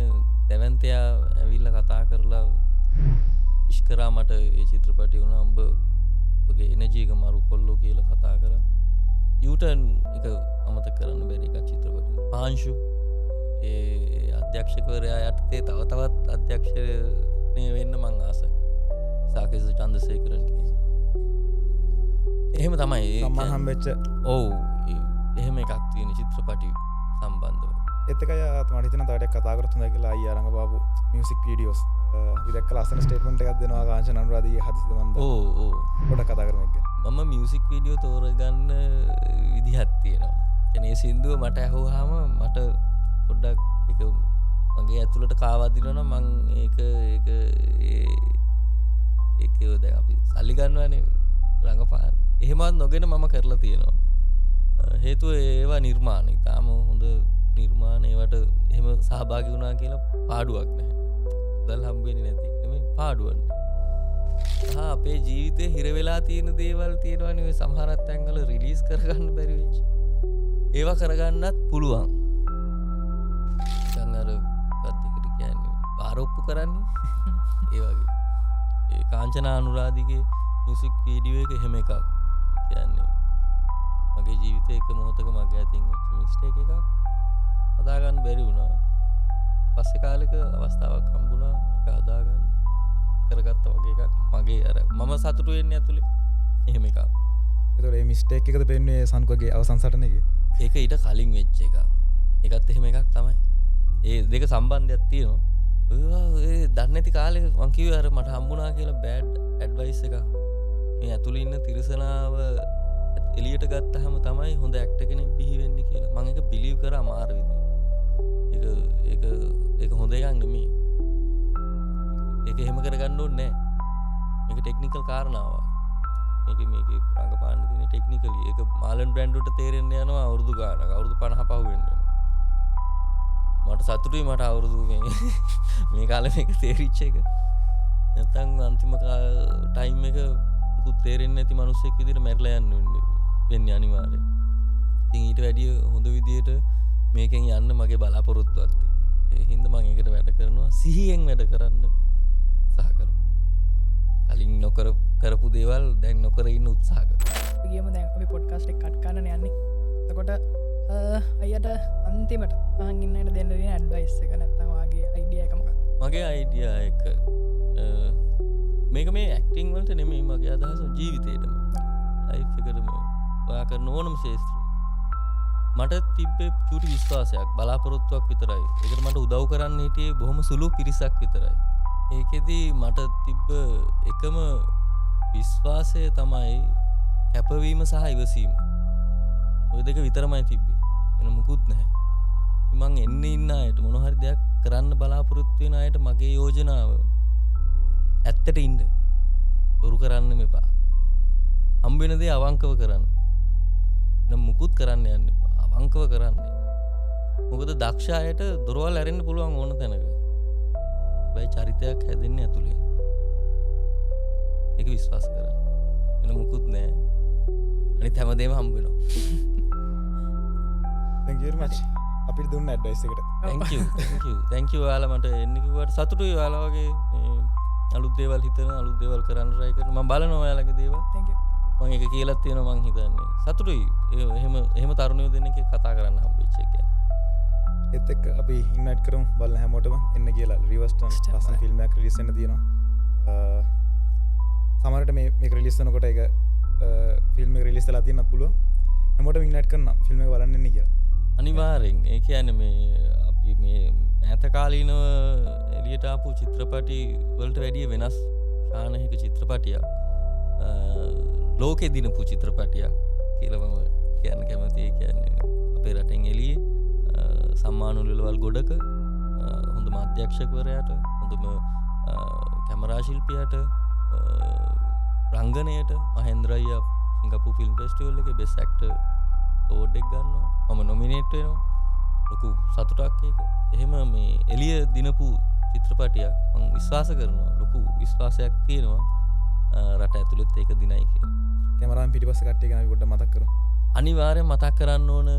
දැවැන්තයා ඇවිල්ලා කතා කරලා විශ් කරා මට ඒ චිත්‍රපටි වුණා. උඹ ඔබගේ එනර්ජි එක මරු කොල්ලෝ කියලා කතා කරා. U-turn එක අමතක කරන්න බැරි එකක් චිත්‍රපටි. පාංශු ඒ අධ්‍යක්ෂකවරයා යටතේ තව තවත් අධ්‍යක්ෂණය වෙන්න මං ආසයි. සාකේස චන්ද්‍රසේකරන් කියන. එහෙම තමයි ඒ සම්මාන හම්බෙච්ච. ඔව් එහෙම එකක් තියෙන චිත්‍රපටි සම්බන්ධව. ඒත් එක අයියා මට හිතෙනවා තව ටිකක් කතා කරොත් හොඳයි කියලා. අයියා රඟපාපු මියුසික් වීඩියෝස් අපි දැක්ක ලස්සන ස්ටේට්මන්ට් එකක් දෙනවා කාංචන අනුරාධිගේ හදිසිද මන්ද. ඔව් ඔව් පොඩක් කතා කරමු ඒක ගැන. මම මියුසික් වීඩියෝ තෝරගන්න විදිහක් තියෙනවා. කියන්නේ ඒ සින්දුව මට ඇහුවාම මට පොඩ්ඩක් ඒක මගේ ඇතුළට කාවදිනවා නම් මං ඒක ඒක ඒක දැන් අපි සල්ලි ගන්නවානේ රඟපාන්න. එහෙමවත් නොගෙන මම කරලා තියෙනවා. හේතුව ඒවා නිර්මාණ. ඉතාම හොඳ නිර්මාණ. ඒවට එහෙම සහභාගී වුණා කියලා පාඩුවක් නැහැ. මුදල් හම්බ වෙන්නේ නැති එක නෙමෙයි පාඩුවක් නෑ. සහ අපේ ජීවිතේ හිර වෙලා තියෙන දේවල් තියෙනවනේ ඔය සමහර තැන්වල රිලීස් කරගන්න බැරි වෙච්ච. ඒවා කරගන්නත් පුළුවන්. නිකන් අර මොකක්ද ඒකට කියන්නේ ආරෝප්පු කරන්නේ. ඒ වගේ. ඒ කාංචනා අනුරාධිගේ මියුසික් වීඩියෝ එක එහෙම එකක්. ඒ කියන්නේ මගේ ජීවිතේ එක මොහොතක මගේ අතින් වෙච්ච මිස්ටේක් එකක් හදාගන්න බැරි වුණා. පස්සේ කාලෙක අවස්ථාවක් හම්බුණා ඒක හදාගන්න කරගත්ත වගේ එකක්. මගේ අර මම සතුටු වෙන්නේ ඇතුලේ එහෙම එකක්. එතකොට මේ මිස්ටේක් එකද පෙන්නුවේ සංකෝගේ අවසන් සටන එකේ? ඒක ඊට කලින් වෙච්ච එකක්. ඒකත් එහෙම එකක් තමයි. ඒ දෙක සම්බන්ධයක් තියෙනවා. ඒවා ඒ දන්නේ නැති කාලේ මං කිව්වේ අර මට හම්බුණා කියලා බෑඩ් ඇඩ්වයිස් එකක්. මේ ඇතුලේ ඉන්න තිරසනාව එළියට ගත්තාම තමයි හොඳ ඇක්ටර් කෙනෙක් බිහි වෙන්නේ කියලා. මං ඒක බිලීව් කරා මාර විදියට. ඒක ඒක ඒක හොඳ එකක් නෙමෙයි. ඒක එහෙම කරගන්න ඕනේ නෑ. මේක ටෙක්නිකල් කාරණාවක්. මේක මේකේ රඟපාන්න තියෙන ටෙක්නිකලි. ඒක මාලන් බ්‍රැන්ඩ් වලට තේරෙන්න යනවා අවුරුදු ගාණක්. අවුරුදු 50 පහු වෙන්න වෙනවා. මට සතුටුයි මට අවුරුදු මේ මේ කාලේ මේක තේරිච්ච එක. නැත්තම් අන්තිම ටයිම් එක මුකුත් තේරෙන්නේ නැති මිනිස්සෙක් විදිහට මැරිලා යන්න වෙන්නේ අනිවාර්යයෙන්. ඉතින් ඊට වැඩිය හොඳ විදිහට මේකෙන් යන්න මගේ බලාපොරොත්තුවක් තියෙනවා. ඒ හින්දා මම ඒකට වැඩ කරනවා. සිහියෙන් වැඩ කරන්න උත්සාහ කරනවා. කලින් නොකර කරපු දේවල් දැන් නොකර ඉන්න උත්සාහ කරනවා. අපි කියමු දැන් අපි පොඩ්කාස්ට් එක කට් කරන්න යන්නේ. එතකොට අයියට අන්තිමට අහන් ඉන්න අයට දෙන්න තියෙන ඇඩ්වයිස් එක නැත්තම් ඔයාගේ අයිඩියා එක මොකක්ද? මගේ අයිඩියා එක මේක මේ ඇක්ටිං වලට නෙමෙයි මගේ අදහස ජීවිතේටම. ලයිෆ් එකටම ඔයා කරන ඕනම ක්ෂේත්‍රයක මට තිබ්බේ චූටි විශ්වාසයක් බලාපොරොත්තුවක් විතරයි. ඒකට මට උදව් කරන්න හිටියේ බොහොම සුළු පිරිසක් විතරයි. ඒකෙදි මට තිබ්බ එකම විශ්වාසය තමයි කැපවීම සහ ඉවසීම. ඔය දෙක විතරමයි තිබ්බේ. වෙන මුකුත් නැහැ. මං එන්න ඉන්න අයට මොන හරි දෙයක් කරන්න බලාපොරොත්තු වෙන අයට මගේ යෝජනාව ඇත්තට ඉන්න. බොරු කරන්නෙම එපා. හම්බ වෙන දේ අවංකව කරන්න. වෙන මුකුත් කරන්න යන්න එපා. අවංකව කරන්න. මොකද දක්ෂ අයට දොරවල් ඇරෙන්න පුළුවන් ඕන තැනක. හැබැයි චරිතයක් හැදෙන්නේ ඇතුලෙන්. ඒක විශ්වාස කරන්න. වෙන මුකුත් නෑ. අනිත් හැමදේම හම්බ වෙනවා. Thank you very much. අපිට දුන්න ඇඩ්වයිස් එකට. Thank you. Thank you. Thank you ඔයාලා මට එන්න කිව්වට සතුටුයි ඔයාලා වගේ මේ අලුත් දේවල් හිතන අලුත් දේවල් කරන්න try කරන මම බලනවා ඔයාලගේ දේවල්. Thank you. මම ඒක කියලා තියෙනවා මං හිතන්නේ. සතුටුයි. එහෙම එහෙම තරුණයෝ දෙන්නෙක් එක්ක කතා කරන්න හම්බෙච්ච එක ගැන. ඒත් එක්ක අපි ඉන්වයිට් කරමු බලන හැමෝටම එන්න කියලා. රිවර්ස්ටන් ලස්සන ෆිල්ම් එකක් රිලීස් වෙන්න තියෙනවා. සමහරවිට මේක රිලීස් වෙනකොට ඒක ෆිල්ම් එක රිලීස් වෙලා තියෙන්නත් පුළුවන්. හැමෝටම ඉන්වයිට් කරනවා ෆිල්ම් එක බලන්න එන්න කියලා. අනිවාර්යෙන්. ඒ කියන්නේ මේ අපි මේ මෑත කාලීනව එළියට ආපු චිත්‍රපටි වලට වැඩිය වෙනස් ශානහික චිත්‍රපටියක්, ලෝකෙ දිනපු චිත්‍රපටියක් කියලා මම කියන්න කැමතියි. ඒ කියන්නේ අපේ රටෙන් එළියේ සම්මාන උළෙලවල් ගොඩක හොඳම අධ්‍යක්ෂකවරයාට, හොඳම කැමරා ශිල්පියාට, රංගනයට මහේන්ද්‍ර අයියා සිංගප්පූ ෆිල්ම් ෆෙස්ටිවල් එකේ බෙස්ට් ඇක්ටර් අවෝඩ් එක ගන්නවා. මම නොමිනේට් වෙනවා. ලොකු සතුටක් ඒක. එහෙම මේ එළිය දිනපු චිත්‍රපටියක් මං විශ්වාස කරනවා. ලොකු විශ්වාසයක් තියෙනවා රට ඇතුළෙත් ඒක දිනයි කියලා. කැමරාවෙන් පිටිපස්සේ කට්ටිය ගැන අපි පොඩ්ඩක් මතක් කරමු. අනිවාර්යෙන් මතක් කරන්න ඕන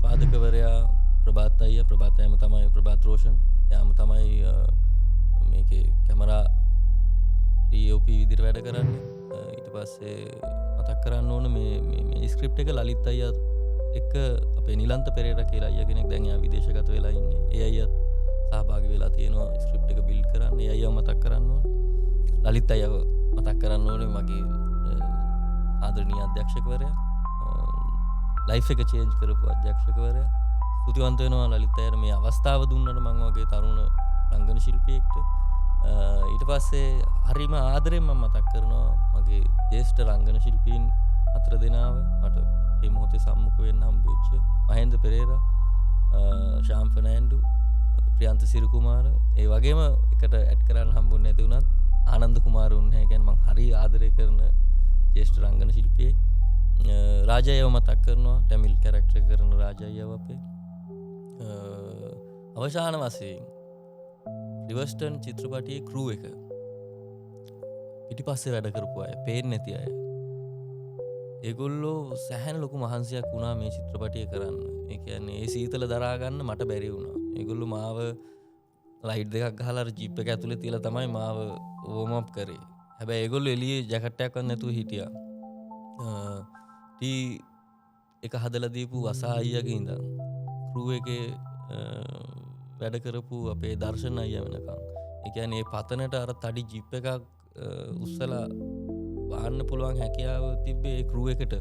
පාදකවරයා ප්‍රභාත් අයියා. ප්‍රභාත් අයියාම තමයි ප්‍රභාත් රෝෂන්. එයාම තමයි මේකේ කැමරා DOP විදිහට වැඩ කරන්නේ. ඊට පස්සේ මතක් කරන්න ඕන මේ මේ මේ ස්ක්‍රිප්ට් එක ලලිත් අයියා එක්ක අපේ නිලන්ත පෙරේරා කියලා අයියා කෙනෙක් දැන් එයා විදේශගත වෙලා ඉන්නේ. ඒ අයියාත් සහභාගී වෙලා තියෙනවා ස්ක්‍රිප්ට් එක බිල්ඩ් කරන්න. ඒ අයියාව මතක් කරන්න ඕන. ලලිත් අයියාව මතක් කරන්න ඕනේ මගේ ආදරණීය අධ්‍යක්ෂකවරයා. ලයිෆ් එක චේන්ජ් කරපු අධ්‍යක්ෂකවරයා. ස්තුතිවන්ත වෙනවා ලලිත් අයියාට මේ අවස්ථාව දුන්නට මං වගේ තරුණ රංගන ශිල්පියෙක්ට. ඊට පස්සේ හරිම ආදරෙන් මම මතක් කරනවා මගේ ජ්‍යෙෂ්ඨ රංගන ශිල්පීන් හතර දෙනාව. මට මේ මොහොතේ සම්මුඛ වෙන්න හම්බ වෙච්ච මහේන්ද්‍ර පෙරේරා, ශාම් ෆර්නෑන්ඩු, ප්‍රියන්ත සිරිකුමාර, ඒ වගේම එකට ඇඩ් කරන්න හම්බුනේ නැති වුණත් ආනන්ද කුමාර උන්නේ. ඒ කියන්නේ මං හරි ආදරය කරන ජ්‍යෙෂ්ඨ රංගන ශිල්පියෙක්. රාජයව මතක් කරනවා, ටැමිල් කැරක්ටර් එක කරන රාජයව අපේ. අවසාන වශයෙන් රිවර්ස්ටන් චිත්‍රපටයේ ක්‍රූ එක පිටිපස්සේ වැඩ කරපු අය, පේන්නේ නැති අය, ඒගොල්ලෝ සැහැණ ලොකු මහන්සියක් වුණා මේ චිත්‍රපටිය කරන්න. ඒ කියන්නේ ඒ සීතල දරා ගන්න මට බැරි වුණා. ඒගොල්ලෝ මාව ලයිට් දෙකක් ගහලා අර ජීප් එක ඇතුලේ තියලා තමයි මාව වෝම් අප් කරේ. හැබැයි ඒගොල්ලෝ එළියේ ජැකට් එකක්වත් නැතුව හිටියා. ටී එක හදලා දීපු වසා අයියාගේ ඉඳන් ක්‍රූ එකේ වැඩ කරපු අපේ දර්ශන අයියා වෙනකන්. ඒ කියන්නේ මේ පතනට අර තඩි ජිප් එකක් උස්සලා වහන්න පුළුවන් හැකියාව තිබ්බේ ඒ ක්‍රූ එකට.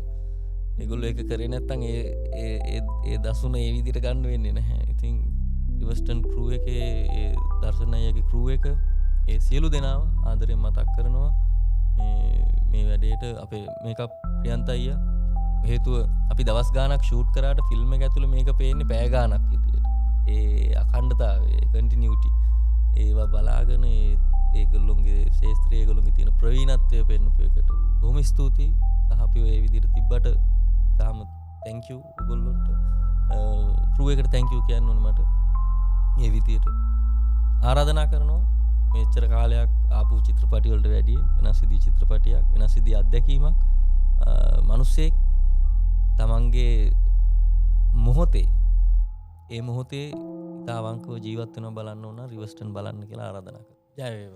ඒගොල්ලෝ ඒක කරේ නැත්නම් ඒ ඒ ඒ ඒ දසුන ඒ විදිහට ගන්න වෙන්නේ නැහැ. ඉතින් රිවර්ස්ටන් ක්‍රූ එකේ ඒ දර්ශන අයියාගේ ක්‍රූ එක ඒ සියලු දෙනාව ආදරෙන් මතක් කරනවා. මේ වැඩේට අපේ මේකප් ප්‍රියන්ත අයියා. හේතුව අපි දවස් ගාණක් ෂූට් කරාට ෆිල්ම් එක ඇතුලේ මේක පේන්නේ පැය ගාණක් විදියට. ඒ අඛණ්ඩතාවය, ඒ කන්ටිනියුටි ඒවා බලාගෙන ඒගොල්ලොන්ගේ ශාස්ත්‍රීය ඒගොල්ලොන්ගේ තියෙන ප්‍රවීණත්වය පෙන්වපු එකට බොහොම ස්තුතියි. සහ අපි ඔය විදිහට තිබ්බට තාම thank you ඔයගොල්ලොන්ට. ක්‍රූ එකට thank you කියන්න ඕනේ මට. මේ විදිහට ආරාධනා කරනවා මෙච්චර කාලයක් ආපු චිත්‍රපටි වලට වැඩිය වෙනස් විදිහේ චිත්‍රපටියක්, වෙනස් විදිහේ අත්දැකීමක්. මිනිස්සෙක් තමන්ගේ මොහොතේ ඒ මොහොතේ ඉතා අවංකව ජීවත් වෙනවා බලන්න ඕන, රිවර්ස්ටන් බලන්න කියලා ආරාධනා කරනවා. ජය වේවා.